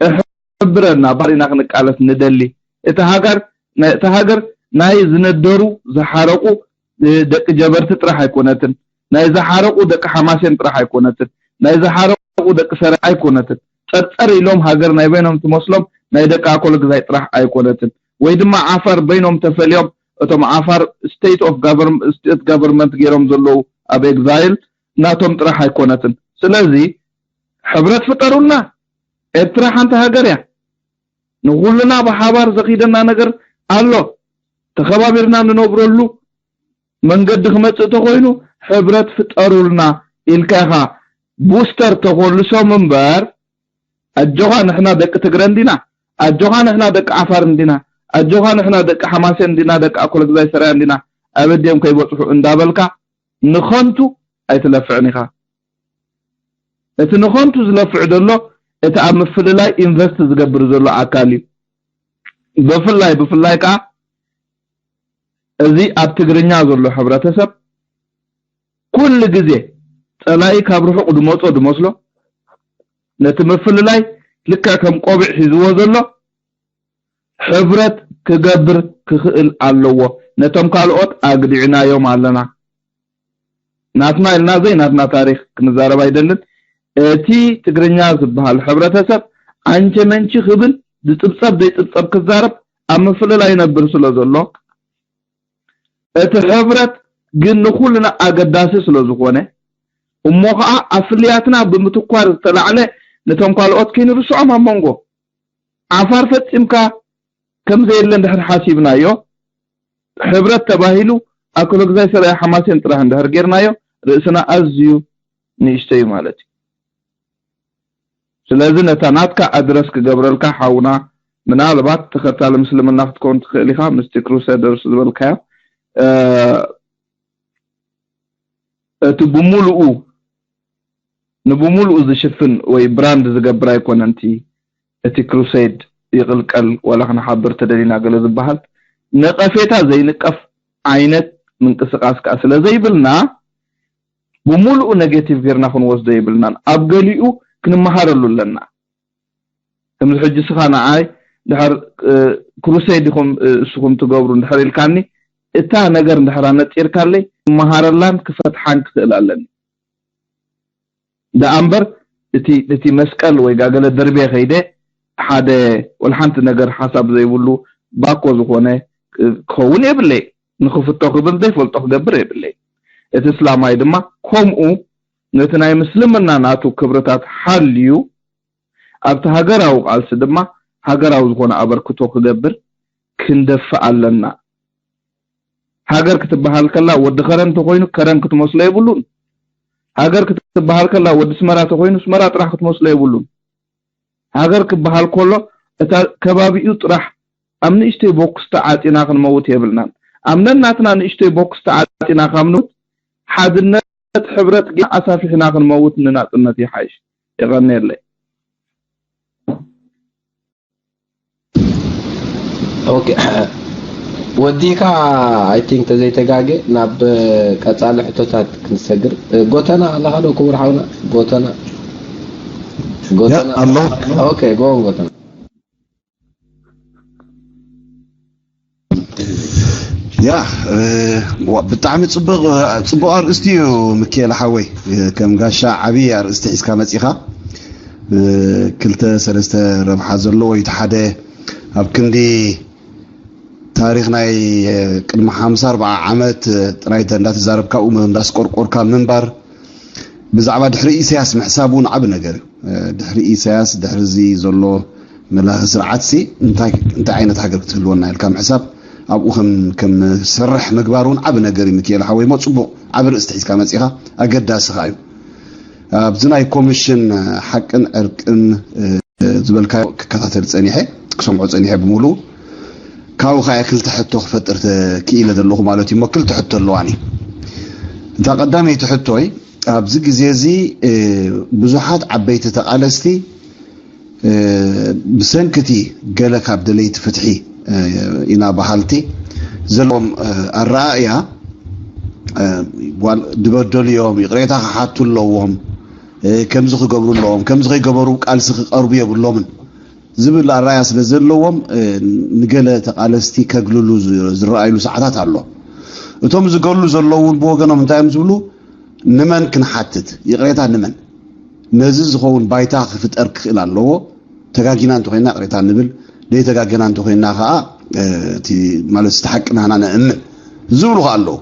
እሕብረና ባሪና ክንቃለስ ንደሊ። እቲ ሃገር ናይ እታ ሃገር ናይ ዝነደሩ ዝሓረቁ ደቂ ጀበርቲ ጥራሕ ኣይኮነትን። ናይ ዝሓረቁ ደቂ ሓማሴን ጥራሕ ኣይኮነትን። ናይ ዝሓረቁ ደቂ ሰረ ኣይኮነትን። ጸርጸር ኢሎም ሃገር ናይ በይኖም ትመስሎም ናይ ደቂ ኣኮለ ግዛይ ጥራሕ ኣይኮነትን። ወይ ድማ ዓፋር በይኖም ተፈልዮም እቶም ዓፋር state of government ገይሮም ዘለዉ ኣብ exile ናቶም ጥራሕ ኣይኮነትን። ስለዚ ሕብረት ፍጠሩልና። ኤርትራ ሓንቲ ሃገር እያ። ንኹልና ብሓባር ዘኺደና ነገር ኣሎ። ተኸባቢርና ንነብረሉ መንገዲ ክመጽእ ተኾይኑ ሕብረት ፍጠሩልና ኢልካ ኢኻ booster ተኾልሶም እምበር ኣጆኻ ንሕና ደቂ ትግረ እንዲና፣ ኣጆኻ ንሕና ደቂ ዓፋር እንዲና፣ ኣጆኻ ንሕና ደቂ ሓማሴን እንዲና፣ ደቂ ኣኮለግዛይ ሰራያ እንዲና ኣበዲኦም ከይበጽሑ እንዳበልካ ንኸንቱ ኣይትለፍዕን ኢኻ። እቲ ንኸንቱ ዝለፍዕ ዘሎ እቲ ኣብ ምፍልላይ ኢንቨስት ዝገብር ዘሎ ኣካል እዩ። ብፍላይ ብፍላይ ከዓ እዚ ኣብ ትግርኛ ዘሎ ሕብረተሰብ ኩሉ ግዜ ጸላኢ ካብ ርሑቕ ድመጾ ድመስሎ ነቲ ምፍልላይ ልክዕ ከም ቆቢዕ ሒዝዎ ዘሎ ሕብረት ክገብር ክኽእል ኣለዎ። ነቶም ካልኦት ኣግዲዕናዮም ኣለና። ናትና ኢልና ዘይናትና ታሪኽ ክንዛረብ ኣይደልን። እቲ ትግርኛ ዝበሃል ሕብረተሰብ ኣንቸ መንቺ ክብል ዝጽብጸብ ዘይጽብጸብ ክዛረብ ኣብ ምፍልላይ ይነብር ስለ ዘሎ እቲ ሕብረት ግን ንኹልና ኣገዳሲ ስለ ዝኾነ እሞ ኸዓ ኣብ ፍልያትና ብምትኳር ዝተላዕለ ነቶም ካልኦት ከይንርስዖም ኣብ መንጎ ዓፋር ፈጺምካ ከም ዘየለ እንድሕር ሓሲብናዮ ሕብረት ተባሂሉ ኣክሎግዛይ ሰብኣይ ሓማሴን ጥራሕ እንድሕር ጌርናዮ ርእስና ኣዝዩ ንእሽተዩ ማለት እዩ። ስለዚ ነታ ናትካ ኣድረስ ክገብረልካ ሓውና ምናልባት ተኸታሊ ምስልምና ክትከውን ትኽእል ኢኻ ምስቲ ክሩሰደርስ ዝበልካዮ እቲ ብምሉኡ ንብምሉኡ ዝሽፍን ወይ ብራንድ ዝገብር ኣይኮነን እቲ እቲ ክሩሴድ ይቕልቀል ዋላ ክንሓብር ተደሊና ገለ ዝበሃል ነቐፌታ ዘይንቀፍ ዓይነት ምንቅስቃስ ከዓ ስለ ዘይብልና ብምሉኡ ኔጌቲቭ ጌርና ክንወስዶ የብልናን ኣብ ገሊኡ ክንመሃረሉ ኣለና ከምዚ ሕጂ ስኻ ንዓይ ድሕር ክሩሴድ ኢኹም እስኹም ትገብሩ እንድሕር ኢልካኒ እታ ነገር እንድሕር ኣነፂርካለይ ክመሃረላን ክፈትሓን ክኽእል ኣለኒ ደኣ እምበር እቲ እቲ መስቀል ወይ ጋገለ ደርቤ ከይደ ሓደ ወላ ሓንቲ ነገር ሓሳብ ዘይብሉ ባኮ ዝኾነ ክኸውን የብለይ ንክፍቶ ክብል ዘይፈልጦ ክገብር የብለይ እቲ እስላማይ ድማ ከምኡ ነቲ ናይ ምስልምና ናቱ ክብርታት ሓልዩ ኣብቲ ሃገራዊ ቃልሲ ድማ ሃገራዊ ዝኾነ ኣበርክቶ ክገብር ክንደፍእ ኣለና። ሃገር ክትበሃል ከላ ወዲ ከረን እንተኾይኑ ከረን ክትመስሎ የብሉን። ሃገር ክትበሃል ከላ ወዲ ስመራ ተኾይኑ ስመራ ጥራሕ ክትመስሎ የብሉን። ሃገር ክበሃል ከሎ እታ ከባቢኡ ጥራሕ ኣብ ንእሽተይ ቦክስ ተዓጺና ክንመውት የብልናን። ኣብ ነናትና ንእሽተይ ቦክስ ተዓጺና ካብ ንሙት ሓድነት ሕብረት ጌና ኣሳፊሕና ክንመውት ንናጽነት ይሓይሽ። የቐንየለይ። ኦኬ ወዲካ I think ተዘይተጋገ ናብ ቀጻሊ ሕቶታት ክንሰግር ጎተና ኣለካ ዶ ክቡር ሓውና ጎተና ጎተና ኣሎ ኦኬ ጎን ጎተና ያ ብጣዕሚ ጽቡቕ ጽቡቕ ኣርእስቲ እዩ ምክኤል ሓወይ ከም ጋሻ ዓቢ ኣርእስቲ ሒዝካ መጺኻ ክልተ ሰለስተ ረብሓ ዘለዎ እዩ ሓደ ኣብ ክንዲ ታሪኽ ናይ ቅድሚ ሓምሳ ኣርባዓ ዓመት ጥራይ እንዳተዛረብካ ኡ እንዳስቆርቆርካ ምንባር ብዛዕባ ድሕሪ ኢሳያስ ምሕሳብ እውን ዓቢ ነገር እዩ ድሕሪ ኢሳያስ ድሕሪ እዚ ዘሎ መላኺ ስርዓት ሲ እንታይ እንታይ ዓይነት ሃገር ክትህልወና ኢልካ ምሕሳብ ኣብኡ ከም ከም ሰርሕ ምግባር እውን ዓቢ ነገር እዩ ምክኤል ሓወይ ሞ ጽቡቕ ዓቢ ርእስቲ ሒዝካ መጺኻ ኣገዳሲ ኸኣ እዩ ኣብዚ ናይ ኮሚሽን ሓቅን ዕርቅን ዝበልካዮ ክከታተል ጸኒሐ ክሰምዖ ጸኒሐ ብምሉኡ ካብኡ ከኣ ክልተ ሕቶ ክፈጥር ክኢለ ዘለኹ ማለት እዩ እሞ ክልተ ሕቶ ኣለዋኒ እታ ቀዳመይቲ ሕቶይ ኣብዚ ግዜ እዚ ብዙሓት ዓበይቲ ተቓለስቲ ብሰንኪ እቲ ገለ ካብ ደለይቲ ፍትሒ ኢና በሃልቲ ዘለዎም ኣረኣእያ ድበደሉ እዮም ይቕሬታ ክሓቱ ኣለዎም ከምዚ ክገብሩ ኣለዎም ከምዚ ከይገበሩ ቃልሲ ክቐርቡ የብሎምን ዝብል ኣረኣእያ ስለ ዘለዎም ንገለ ተቓለስቲ ከግልሉ ዝረኣይሉ ሰዓታት ኣሎ እቶም ዝገሉ ዘለዉ እውን ብወገኖም እንታይ እዮም ዝብሉ ንመን ክንሓትት ይቕሬታ ንመን ነዚ ዝኸውን ባይታ ክፍጠር ክኽእል ኣለዎ ተጋጊና እንተኮይና ቅሬታ ንብል ዘይተጋገና እንተኮይና ከዓ እቲ ማለት እቲ ሓቂ ናህና ነእምን ዝብሉ ከዓ ኣለዉ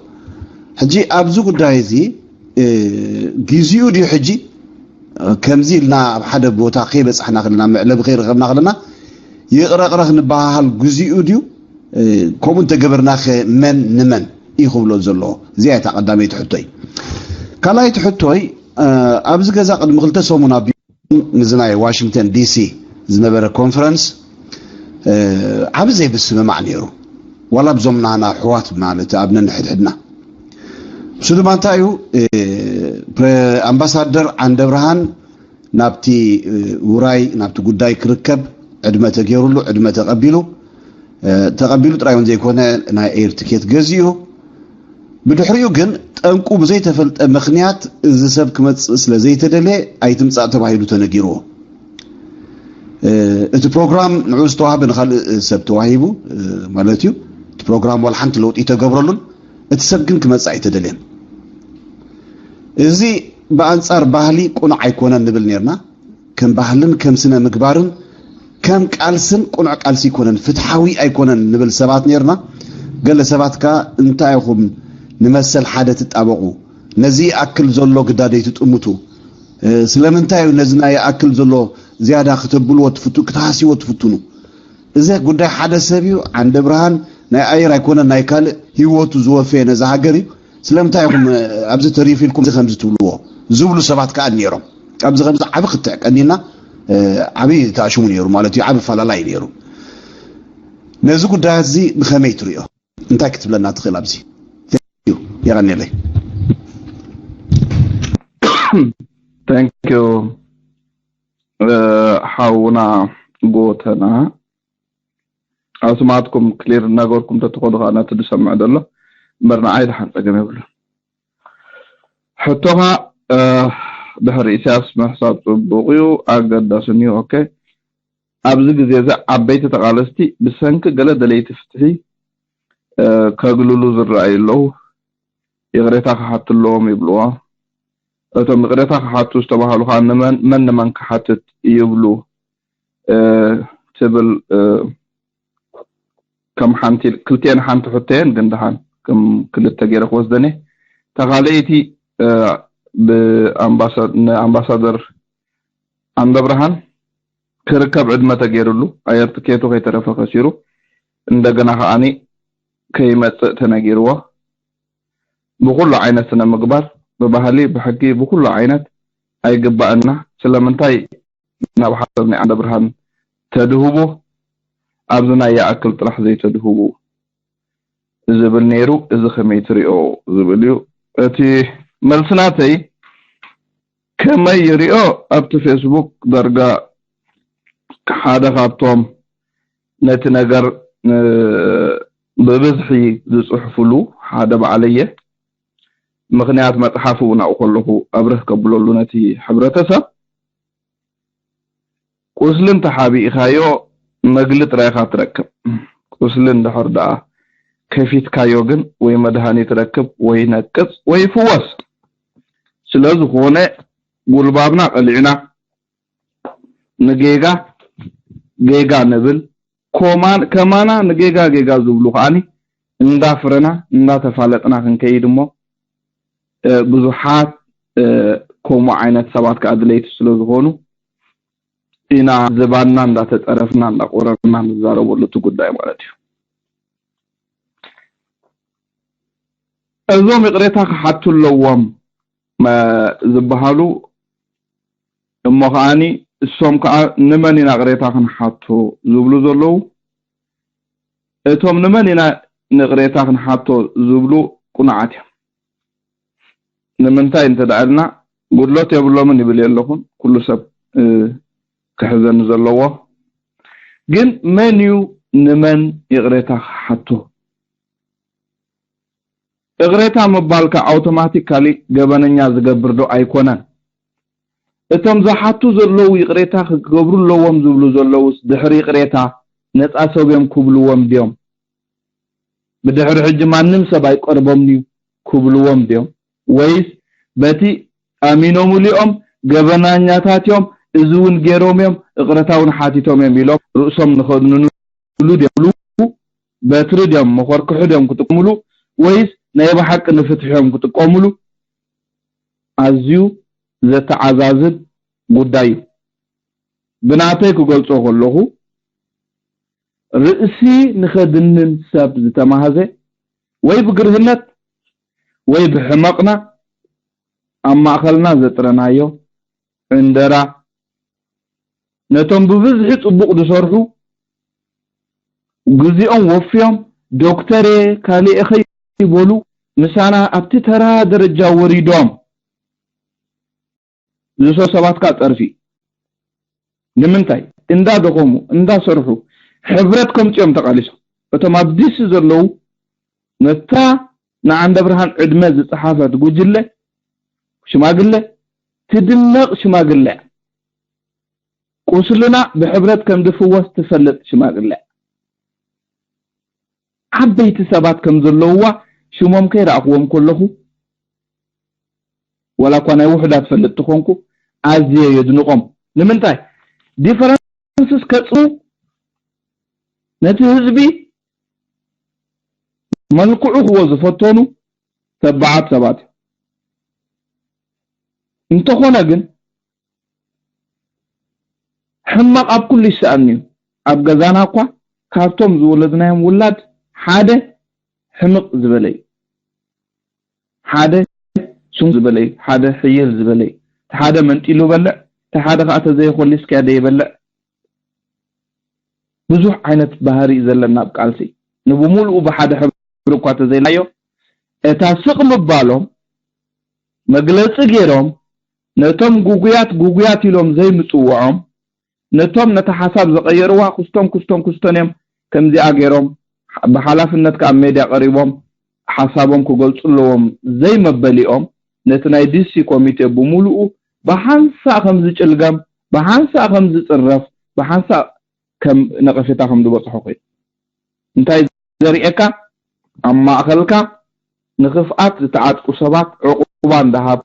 ሕጂ ኣብዚ ጉዳይ እዚ ግዜኡ ድዩ ሕጂ ከምዚ ኢልና ኣብ ሓደ ቦታ ከይበፃሕና ከለና መዕለቢ ከይረኸብና ከለና ይቕረቕረ ክንበሃሃል ግዜኡ ድዩ ከምኡ እንተገበርና ከ መን ንመን እዩ ክብሎ ዘለዎ እዚኣ እታ ቀዳመይቲ ሕቶ እዩ ካልኣይቲ ሕቶይ ኣብዚ ገዛ ቅድሚ ክልተ ሰሙን ኣብ ንዚ ናይ ዋሽንግተን ዲሲ ዝነበረ ኮንፈረንስ ዓቢ ዘይምስምማዕ ነይሩ ዋላ ብዞም ናና ኣሕዋት ማለት ኣብ ነንሕድሕድና እሱ ድማ እንታይ እዩ ኣምባሳደር ዓንደብርሃን ናብቲ ውራይ ናብቲ ጉዳይ ክርከብ ዕድመ ተገይሩሉ ዕድመ ተቐቢሉ ተቐቢሉ ጥራይ እውን ዘይኮነ ናይ ኤር ትኬት ገዚኡ ብድሕሪኡ ግን ጠንቁ ብዘይተፈልጠ ምኽንያት እዚ ሰብ ክመፅእ ስለ ዘይተደልየ ኣይትምፃእ ተባሂሉ ተነጊርዎ እቲ ፕሮግራም ንዑ ዝተዋህበ ንካልእ ሰብ ተዋሂቡ ማለት እዩ እቲ ፕሮግራም ዋላ ሓንቲ ለውጢ ተገብረሉን እቲ ሰብ ግን ክመፅእ ኣይተደልየን እዚ ብኣንፃር ባህሊ ቁኑዕ ኣይኮነን ንብል ነርና ከም ባህልን ከም ስነ ምግባርን ከም ቃልስን ቅኑዕ ቃልሲ ኣይኮነን፣ ፍትሓዊ ኣይኮነን ንብል ሰባት ነርና። ገለ ሰባት ከኣ እንታይ ኢኹም ንመሰል ሓደ ትጣበቑ፣ ነዚ ይኣክል ዘሎ ግዳደይ ትጥምቱ፣ ስለምንታይ እዩ ነዚ ናይ ይኣክል ዘሎ ዝያዳ ክተብልዎ ትፍቱ ክትሃስይዎ ትፍትኑ? እዚ ጉዳይ ሓደ ሰብ እዩ። ዓንደ ብርሃን ናይ ኣየር ኣይኮነን፣ ናይ ካልእ ህይወቱ ዝወፈየ ነዚ ሃገር እዩ። ስለምንታይ ኢኹም ኣብዚ ተሪፉ ኢልኩም እዚ ከምዚ ትብልዎ ዝብሉ ሰባት ከኣ ነይሮም። ኣብዚ ከምዚ ዓቢ ክትዕ ቀኒና ዓቢ ተኣሽሙ ነይሩ ማለት እዩ። ዓቢ ፈላላይ ነይሩ። ነዚ ጉዳያት እዚ ብኸመይ ትሪኦ? እንታይ ክትብለና ትኽእል ኣብዚ? የቐንየለይ። Thank you ሓውና ጎተና። ኣስማትኩም ክሊር ነገርኩም ተትኾኑ ከዓ ነቲ ዝሰምዕ ዘሎ እምበር ንዓይ ድሓን ፀገም የብሉ። ሕቶኻ ድሕሪ ኢሳያስ ምሕሳብ ፅቡቕ እዩ፣ ኣገዳስን እዩ። ኦኬ፣ ኣብዚ ግዜ እዚ ዓበይቲ ተቓለስቲ ብሰንኪ ገለ ደለይቲ ፍትሒ ከግልሉ ዝረኣዩ ኣለዉ። ይቕሬታ ክሓቱ ኣለዎም ይብልዎ። እቶም ይቕሬታ ክሓቱ ዝተባህሉ ከዓ ንመን መን ንመን ክሓትት ይብሉ ትብል ከም ሓንቲ ክልቲኤን ሓንቲ ሕቶየን ግን ደሓን ከም ክልተ ገይረ ክወስደን እየ። ተኻልኤይቲ ንኣምባሳደር ኣንደብርሃን ክርከብ ዕድመ ተገይርሉ ኣየር ትኬቱ ከይተረፈ ከሲሩ እንደገና ከዓኒ ከይመፅእ ተነጊርዎ። ብኩሉ ዓይነት ስነ ምግባር ብባህሊ ብሕጊ ብኩሉ ዓይነት ኣይግባእና። ስለምንታይ ናብ ሓሰብ ናይ ኣንደብርሃን ተድህቡ ኣብዚ ናይ ይኣክል ጥራሕ ዘይተድህቡ ዝብል ነይሩ። እዚ ከመይ ትሪኦ ዝብል እዩ። እቲ መልሲ ናተይ ከመይ ይሪኦ ኣብቲ ፌስቡክ ዳርጋ ሓደ ካብቶም ነቲ ነገር ብብዝሒ ዝፅሕፍሉ ሓደ በዓለየ ምኽንያት መፅሓፍ እውን ኣብኡ ከለኹ ኣብርህ ከብለሉ ነቲ ሕብረተሰብ ቁስሊ እንተሓቢእካዮ መግሊ ጥራይ ኢኻ ትረክብ። ቁስሊ እንድሕር ደኣ ከፊትካዮ ግን ወይ መድሃኒት ረክብ ወይ ነቅጽ ወይ ፍወስ። ስለዝኾነ ጉልባብና ቀሊዕና ንጌጋ ጌጋ ንብል፣ ኮማን ከማና ንጌጋ ጌጋ ዝብሉ ከዓኒ እንዳፍረና እንዳተፋለጥና ክንከይድ እሞ ብዙሓት ከምኡ ዓይነት ሰባት ከዓ ድለይቲ ስለዝኾኑ ኢና ዝባንና እንዳተፀረፍና እንዳቆረርና ንዛረበሉ እቲ ጉዳይ ማለት እዩ። እዞም ይቕሬታ ክሓቱ ኣለዎም ዝበሃሉ እሞ ከዓኒ እሶም ከዓ ንመን ኢና ቅሬታ ክንሓቶ ዝብሉ ዘለዉ? እቶም ንመን ኢና ንቅሬታ ክንሓቶ ዝብሉ ቅኑዓት እዮም። ንምንታይ እንተ ደኣ ኢልና ጉድለት የብሎምን ይብል የለኹን፣ ኩሉ ሰብ ክሕዘኒ ዘለዎ። ግን መን እዩ ንመን ይቕሬታ ክሓቶ? እቕሬታ ምባልካ ኣውቶማቲካሊ ገበነኛ ዝገብር ዶ ኣይኮነን? እቶም ዝሓቱ ዘለዉ ይቕሬታ ክገብሩ ኣለዎም ዝብሉ ዘለዉስ ድሕሪ ይቕሬታ ነፃ ሰብ እዮም ክብልዎም ድዮም? ብድሕሪ ሕጂ ማንም ሰብ ኣይቀርቦምን'ዩ ክብልዎም ድዮም? ወይስ በቲ ኣሚኖምሉ እዮም ገበናኛታት እዮም፣ እዚ እውን ገይሮም እዮም፣ እቕሬታ እውን ሓቲቶም እዮም ኢሎም ርእሶም ንኸድንኑ ይብሉ ድዮም? በትሪ ድዮም መኾርክሒ ድዮም ክጥቀምሉ ወይስ ናይ ብሓቂ ንፍትሒ እዮም ክጥቀምሉ? ኣዝዩ ዘተዓዛዝብ ጉዳይ እዩ። ብናተይ ክገልጾ ከለኹ ርእሲ ንኸድንን ሰብ ዝተማህዘ ወይ ብግርህነት ወይ ብሕመቕና ኣብ ማእኸልና ዘጥረናዮ ዕንደራ ነቶም ብብዝሒ ጽቡቕ ዝሰርሑ ግዜኦም ወፍዮም ዶክተር እየ ካልእ እየ ከይበሉ ምሳና ኣብቲ ተራ ደረጃ ወሪዶም ዝሰ ሰባት ከዓ ጸርፊ ንምንታይ እንዳደኸሙ እንዳሰርሑ ሕብረት ከምፅኦም ተቃሊሶም እቶም ኣብ ዲሲ ዘለዉ ነታ ንዓንደ ብርሃን ዕድመ ዝፀሓፈት ጉጅለ ሽማግለ ትድነቕ ሽማግለ ቁስልና ብሕብረት ከም ዝፍወስ ትፈልጥ ሽማግለ ዓበይቲ ሰባት ከም ዘለውዋ ሽሞም ከይረኣኽዎም ከለኹ ዋላ እኳ ናይ ውሑዳት ፈልጥ ትኾንኩ ኣዝየ የድንቖም ንምንታይ ዲፈረንስ ቻንስስ ከጽኡ ነቲ ህዝቢ መልክዑ ክዎ ዝፈተኑ ተባዓት ሰባት እዮም። እንተኾነ ግን ሕማቕ ኣብ ኩሉ ይሰኣን እዩ። ኣብ ገዛና እኳ ካብቶም ዝወለድናዮም ውላድ ሓደ ሕምቕ ዝበለ እዩ። ሓደ ሱም ዝበለ እዩ። ሓደ ሕይል ዝበለ እዩ። እቲ ሓደ መንጢሉ በልዕ፣ እቲ ሓደ ከዓ ተዘይኾሊስካያ ደይበልዕ። ብዙሕ ዓይነት ባህሪ እዩ ዘለና ኣብ ቃልሲ። ንብሙሉኡ ብሓደ ሕብሪ እኳ ተዘይናዮ፣ እታ ስቕ ምባሎም መግለጺ ገይሮም ነቶም ጉጉያት ጉጉያት ኢሎም ዘይምጽውዖም፣ ነቶም ነታ ሓሳብ ዘቐየርዋ ክስቶን ክስቶን ክስቶን እዮም ከምዚኣ ገይሮም ብሓላፍነት ካብ ሜድያ ቀሪቦም ሓሳቦም ክገልጹ ኣለዎም ዘይመበሊኦም ነቲ ናይ ዲሲ ኮሚቴ ብምሉኡ ብሓንሳእ ከም ዝጭልገም፣ ብሓንሳእ ከም ዝጽረፍ፣ ብሓንሳእ ከም ነቐፌታ ከም ዝበጽሖ ኮይኑ እንታይ ዘርእየካ ኣብ ማእኸልካ ንኽፍኣት ዝተዓጥቁ ሰባት ዕቑባ እንዳሃብ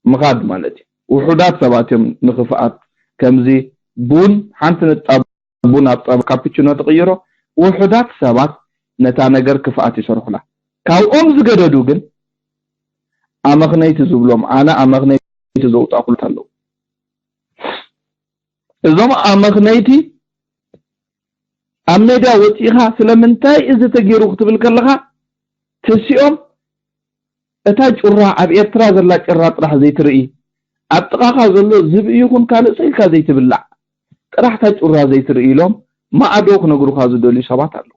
ምኻድ ማለት እዩ። ውሑዳት ሰባት እዮም ንኽፍኣት ከምዚ ቡን ሓንቲ ንጣብ ቡን ኣብ ጸባ ካፕቺኖ ትቕይሮ። ውሑዳት ሰባት ነታ ነገር ክፍኣት ይሰርሑላ። ካብኦም ዝገደዱ ግን ኣመኽነይቲ ዝብሎም ኣነ ኣመኽነይቲ ዘውጣእኩሉ ኣለዉ። እዞም ኣመኽነይቲ ኣብ ሜድያ ወፂእኻ ስለምንታይ እዚ ተገይሩ ክትብል ከለኻ ተሲኦም እታ ጩራ ኣብ ኤርትራ ዘላ ጭራ ጥራሕ ዘይትርኢ ኣብ ጥቓኻ ዘሎ ዝብኢ ይኹን ካልእ ሰ ኢልካ ዘይትብላዕ ጥራሕ እታ ጩራ ዘይትርኢ ኢሎም ማዕዶ ክነግሩኻ ዝደልዩ ሰባት ኣለዉ።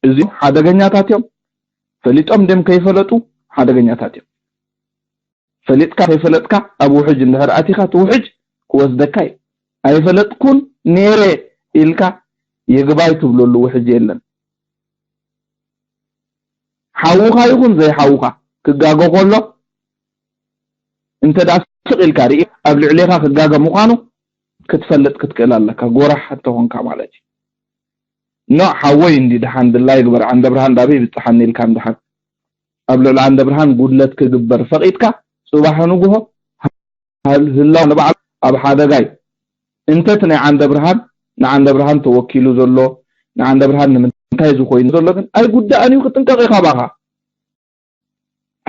እዚኦም ሓደገኛታት እዮም። ፈሊጦም ድዮም ከይፈለጡ ሓደገኛታት እዮም። ፈሊጥካ ከይፈለጥካ ኣብ ውሕጅ እንድሕር ኣቲኻ እቲ ውሕጅ ክወስደካ እዩ። ኣይፈለጥኩን ነይረ ኢልካ ይግባይ ትብለሉ ውሕጅ የለን። ሓውኻ ይኹን ዘይሓውኻ ክጋገ ከሎ እንተ ደኣ ስቕ ኢልካ ርኢ ኣብ ልዕሌኻ ክጋገ ምዃኑ ክትፈልጥ ክትክእል ኣለካ። ጎራሕ እንተኾንካ ማለት እዩ። ኖዕ ሓወይ እንዲ ደሓን ድላይ ግበር ዓንደ ብርሃን ዳበይ ይብጽሓኒ ኢልካ እንድሓር ኣብ ልዕሊ ዓንደ ብርሃን ጉድለት ክግበር ፈቒድካ ጽባሕ ንግሆ ህላው ንባዕሉ ኣብ ሓደጋ እዩ። እንተ እቲ ናይ ዓንደ ብርሃን ንዓንደ ብርሃን ተወኪሉ ዘሎ ንዓንደ ብርሃን ንምንታይ እዚ ኮይኑ ዘሎ ግን ኣይጉዳእን እዩ። ክጥንቀቕ እዩ ካባኻ።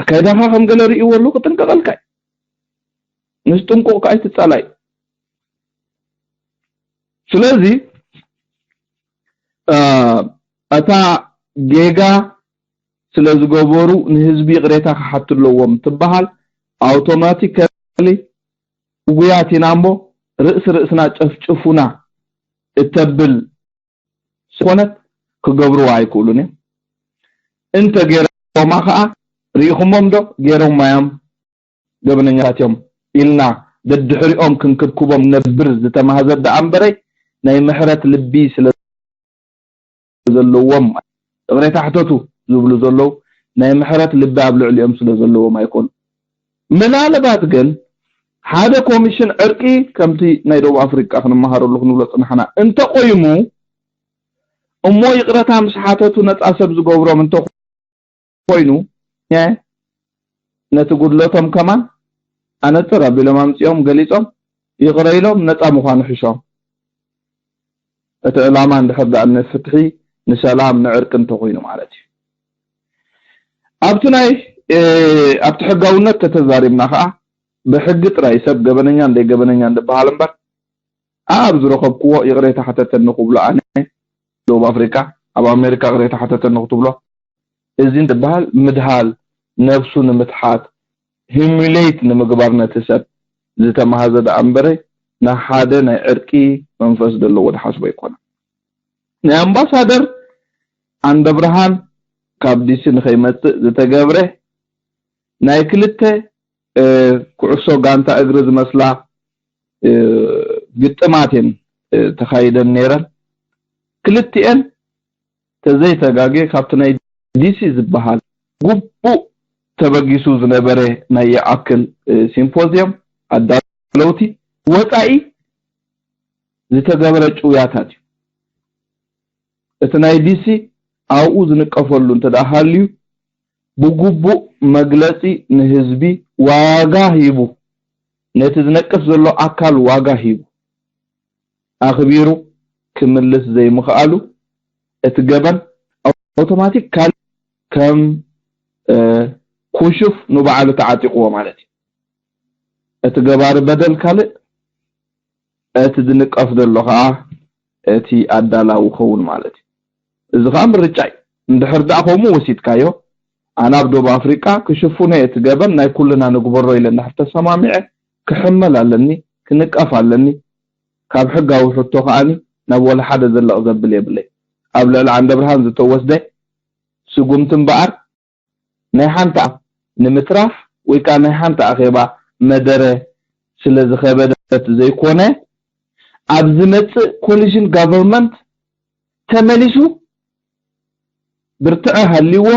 ኣካይዳኻ ከም ገለ ርእይዎ ኣሎ ክጥንቀቐልካ እዩ። ምስ ጥንቁቕ ከኣ ኣይትጻላእ። ስለዚ እታ ጌጋ ስለ ዝገበሩ ንህዝቢ ይቕሬታ ክሓቱ ኣለዎም ትበሃል ኣውቶማቲካሊ ጉጉያት ኢና እሞ ርእሲ ርእስና ጨፍጭፉና እተብል ዝኾነት ክገብርዋ ኣይክእሉን እዮም። እንተ ገይሮማ ከዓ ርኢኹሞም ዶ ገይሮማ እዮም ገበነኛታት እዮም ኢልና ደድሕሪኦም ክንክብክቦም ነብር ዝተማህዘ ደኣ እምበረይ ናይ ምሕረት ልቢ ስለ ዘለዎም ይቕሬታ ሕተቱ ዝብሉ ዘለዉ ናይ ምሕረት ልቢ ኣብ ልዕሊኦም ስለ ዘለዎም ኣይኮኑ። ምናልባት ግን ሓደ ኮሚሽን ዕርቂ ከምቲ ናይ ደቡብ ኣፍሪቃ ክንመሃረሉ ክንብሎ ጽናሕና እንተቆይሙ እሞ ይቕረታ ምስ ሓተቱ ነጻ ሰብ ዝገብሮም እንተ ኮይኑ ነቲ ጉድለቶም ከማን ኣነጽር ኣቢሎም ኣምጺኦም ገሊጾም ይቕረ ኢሎም ነጻ ምዃኑ ሕሾም። እቲ ዕላማ እንድሕር ደኣ ንፍትሒ ንሰላም ንዕርቂ እንተኮይኑ ማለት እዩ። ኣብቲ ናይ ኣብቲ ሕጋውነት ተተዛሪብና ከዓ ብሕጊ ጥራይ ሰብ ገበነኛ እንደ ገበነኛ እንድበሃል እምበር ኣብ ዝረኸብክዎ ይቕሬታ ሓተተኒ ክብሎ ኣነ ደቡብ ኣፍሪካ ኣብ ኣሜሪካ ይቕሬታ ሓተተኒ ክትብሎ እዚ እንትበሃል ምድሃል ነብሱ ንምትሓት humiliate ንምግባር ነቲ ሰብ ዝተማሃዘ ደኣ እምበረ ንሓደ ናይ ዕርቂ መንፈስ ዘለዎ ድሓስቦ ኣይኮነ። ናይ ኣምባሳደር ዓንደብርሃን ካብ ዲሲ ንኸይመጽእ ዝተገብረ ናይ ክልተ ኩዕሶ ጋንታ እግሪ ዝመስላ ግጥማት እየን ተኻይደን ነይረን። ክልቲኤን ተዘይተጋጌ ካብቲ ናይ ዲሲ ዝበሃል ግቡእ ተበጊሱ ዝነበረ ናይ ይኣክል ሲምፖዝዮም ኣዳለውቲ ወፃኢ ዝተገበረ ጭውያታት እዩ። እቲ ናይ ዲሲ ኣብኡ ዝንቀፈሉ እንተ ደኣ ሃልዩ ብግቡእ መግለፂ ንህዝቢ ዋጋ ሂቡ ነቲ ዝነቅፍ ዘሎ ኣካል ዋጋ ሂቡ ኣኽቢሩ ክምልስ ዘይምኽኣሉ፣ እቲ ገበን ኣውቶማቲካሊ ከም ኩሹፍ ንባዕሉ ተዓጢቕዎ ማለት እዩ። እቲ ገባሪ በደል ካልእ፣ እቲ ዝንቀፍ ዘሎ ከዓ እቲ ኣዳላዊ ክኸውን ማለት እዩ። እዚ ከዓ ምርጫ እዩ። እንድሕር ደኣ ከምኡ ወሲድካዮ፣ ኣነ ኣብ ደቡብ ኣፍሪቃ ክሽፍኖ እቲ ገበን ናይ ኩልና ንግበሮ ኢለ እንድሕር ተሰማሚዐ፣ ክሕመል ኣለኒ፣ ክንቀፍ ኣለኒ፣ ካብ ሕጋዊ ሕቶ ከዓኒ ናብ ወላ ሓደ ዘለቕ ዘብል የብለይ። ኣብ ልዕሊ ዓንደ ብርሃን ዝተወስደ ስጉምቲ እምበኣር ናይ ሓንቲ ኣፍ ንምትራፍ ወይ ከዓ ናይ ሓንቲ ኣኼባ መደረ ስለ ዝኸበደት ዘይኮነ፣ ኣብ ዝመጽእ ኮሊሽን ጋቨርንመንት ተመሊሱ ብርትዐ ሃልይዎ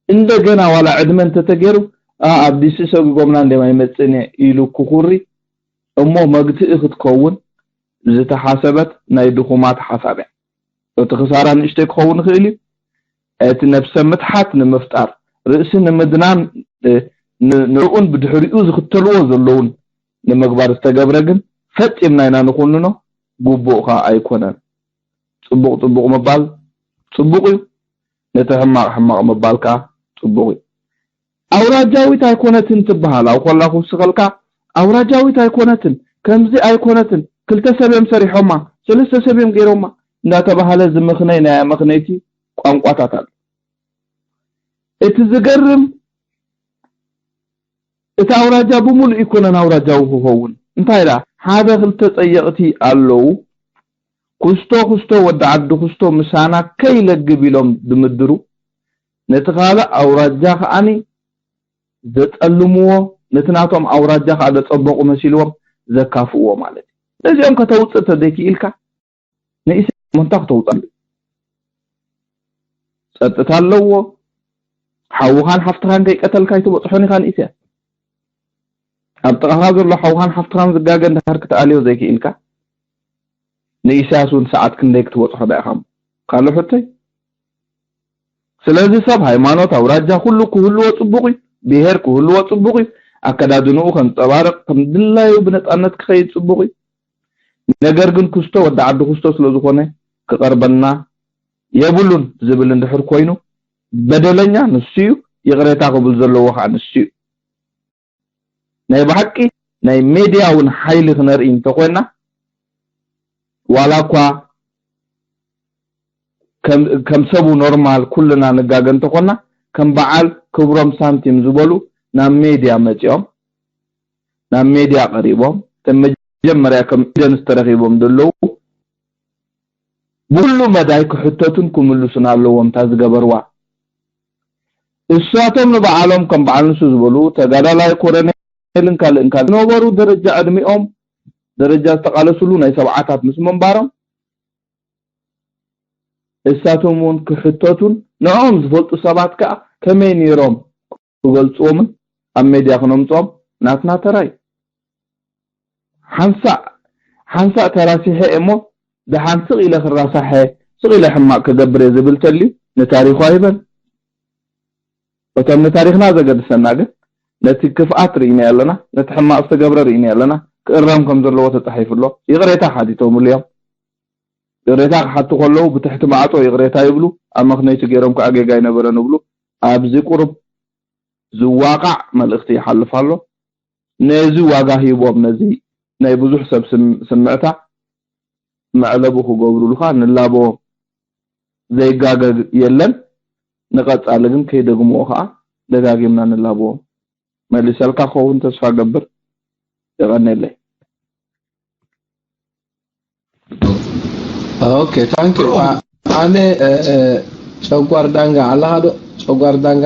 እንደገና ዋላ ዕድመ እንተተገይሩ፣ "ኣ፣ ኣብ ዲሲ ሰጒጎምና እንዲም ኣይመጽእን እየ" ኢሉ ክኹሪ እሞ መግትኢ ክትከውን ዝተሓሰበት ናይ ድኹማት ሓሳብ እያ። እቲ ክሳራ ንእሽተይ ክኸውን ይኽእል እዩ። እቲ ነብሰ ምትሓት ንምፍጣር፣ ርእሲ ንምድናን፣ እ፣ ን-፣ ንዕኡን ብድሕሪኡ ዝኽተልዎ ዘለውን ንምግባር ዝተገብረ ግን ፈጺምና ኢና ንኹንኖ፣ ግቡእ ኸኣ ኣይኮነን። ጽቡቕ ጽቡቕ ምባል ጽቡቕ እዩ። ነቲ ሕማቕ ሕማቕ ምባል ከኣ ጽቡቕ እዩ። ኣውራጃዊት ኣይኮነትን ትበሃል። ኣብ ኮላ ክውስኸልካ፣ ኣውራጃዊት ኣይኮነትን፣ ከምዚ ኣይኮነትን፣ ክልተ ሰብ እዮም ሰሪሖማ፣ ሰለስተ ሰብ እዮም ገይሮማ እንዳተባሃለ ዝምኽነይ ናይ ኣመኽነይቲ ቋንቋታት ኣሎ። እቲ ዝገርም፣ እቲ ኣውራጃ ብምሉእ ኣይኮነን ኣውራጃዊ ክኸውን። እንታይ ደኣ፣ ሓደ ክልተ ጸየቕቲ ኣለዉ። ኩስቶ፣ ኩስቶ፣ ወዲ ዓዲ ኩስቶ ምሳና ከይለግብ ኢሎም ዝምድሩ፣ ነቲ ካልእ ኣውራጃ ከኣኒ ዘጸልምዎ፣ ነቲ ናቶም ኣውራጃ ከኣ ዘጸበቑ መሲልዎም ዘካፍእዎ ማለት እዩ። ነዚኦም ከተውጽእ እንተዘይክኢልካ፣ ንኢሳያስ እሞ እንታይ ክተውጽኣሉ? ጸጥታ ኣለዎ። ሓውኻን ሓፍትኻን ከይቀተልካ ኣይትበጽሖን ኢኻ ንኢሳያስ። ኣብ ጥቓኻ ዘሎ ሓውኻን ሓፍትኻን ዝጋገ እንድሕር ክትኣልዮ ዘይክኢልካ፣ ንኢሳያስ እውን ሰዓት ክንደይ ክትበጽሖ ደኣ ኢኻ? ካልእ ሕቶይ። ስለዚ ሰብ፣ ሃይማኖት፣ ኣውራጃ፣ ኩሉ ክህልዎ ጽቡቕ እዩ። ብሄር ክህልዎ ጽቡቕ እዩ። ኣከዳድንኡ ከንጸባርቕ፣ ከም ድላዩ ብነጻነት ክኸይድ ጽቡቕ እዩ። ነገር ግን ኩስቶ ወዲ ዓዲ ኩስቶ ስለ ዝኾነ ክቐርበና የብሉን ዝብል እንድሕር ኮይኑ፣ በደለኛ ንሱ እዩ፣ ይቕሬታ ክብል ዘለዎ ከዓ ንሱ እዩ። ናይ ብሓቂ ናይ ሜድያ እውን ሓይሊ ክነርኢ እንተኾይና፣ ዋላ እኳ ከም፣ ከም ሰቡ ኖርማል ኩልና ንጋገ እንተኾና፣ ከም በዓል ክብሮም ሳንቲም ዝበሉ ናብ ሜድያ መጺኦም፣ ናብ ሜድያ ቀሪቦም፣ እቶም መጀመርያ ከም ኤቪደንስ ተረኺቦም ዘለዉ፣ ብኩሉ መዳይ ክሕተቱን ክምልሱን ኣለዎም እታ ዝገበርዋ። እሳቶም ንባዕሎም ከም በዓል ንሱ ዝበሉ ተጋዳላይ ኮረኔልን ካልእን ካብ ዝነበሩ ደረጃ ዕድሚኦም፣ ደረጃ ዝተቓለስሉ ናይ ሰብዓታት ምስ ምንባሮም፣ እሳቶም እውን ክሕተቱን ንዕኦም ዝፈልጡ ሰባት ከኣ ከመይ ነይሮም ክገልጽዎምን ኣብ ሜድያ ክነምጽኦም ናትና ተራ እዩ። ሓንሳእ፣ ሓንሳእ ተራሲሐ እየ እሞ ደሓን ስቕ ኢለ ክራሳሐ፣ ስቕ ኢለ ሕማቕ ክገብር እየ ዝብል ተልዩ ንታሪኹ ኣይበል። እቶም ንታሪኽና ዘገድሰና ግን ነቲ ክፍኣት ርኢናዮ ኣለና፣ ነቲ ሕማቕ ዝተገብረ ርኢናዮ ኣለና፣ ክእረም ከም ዘለዎ ተጻሒፉ ኣሎ። ይቕሬታ ሓቲቶምሉ እዮም። ይቕሬታ ክሓቱ ከለዉ ብትሕቲ ማዕጾ ይቕሬታ ይብሉ፣ ኣመኽነይቲ ገይሮም ከኣ ጌጋ ኣይነበረን ይብሉ። ኣብዚ ቁሩብ ዝዋቓዕ መልእኽቲ ይሓልፍ ኣሎ። ነዚ ዋጋ ሂቦም፣ ነዚ ናይ ብዙሕ ሰብ ስም-፣ ስምዕታ መዕለቢ ክገብሩሉ ከኣ ንላበዎም። ዘይጋገ የለን። ንቐጻሊ ግን ከይደግምዎ ከኣ ደጋጊምና ንላበዎም። መሊሰልካ ክኸውን ተስፋ ገብር። የቐኔለይ። ኦኬ፣ ታንክ ዩ። ኣነ፣ እ፣ እ፣ ጨጓር ዳንጋ ኣለኻ ዶ? ጨጓር ዳንጋ።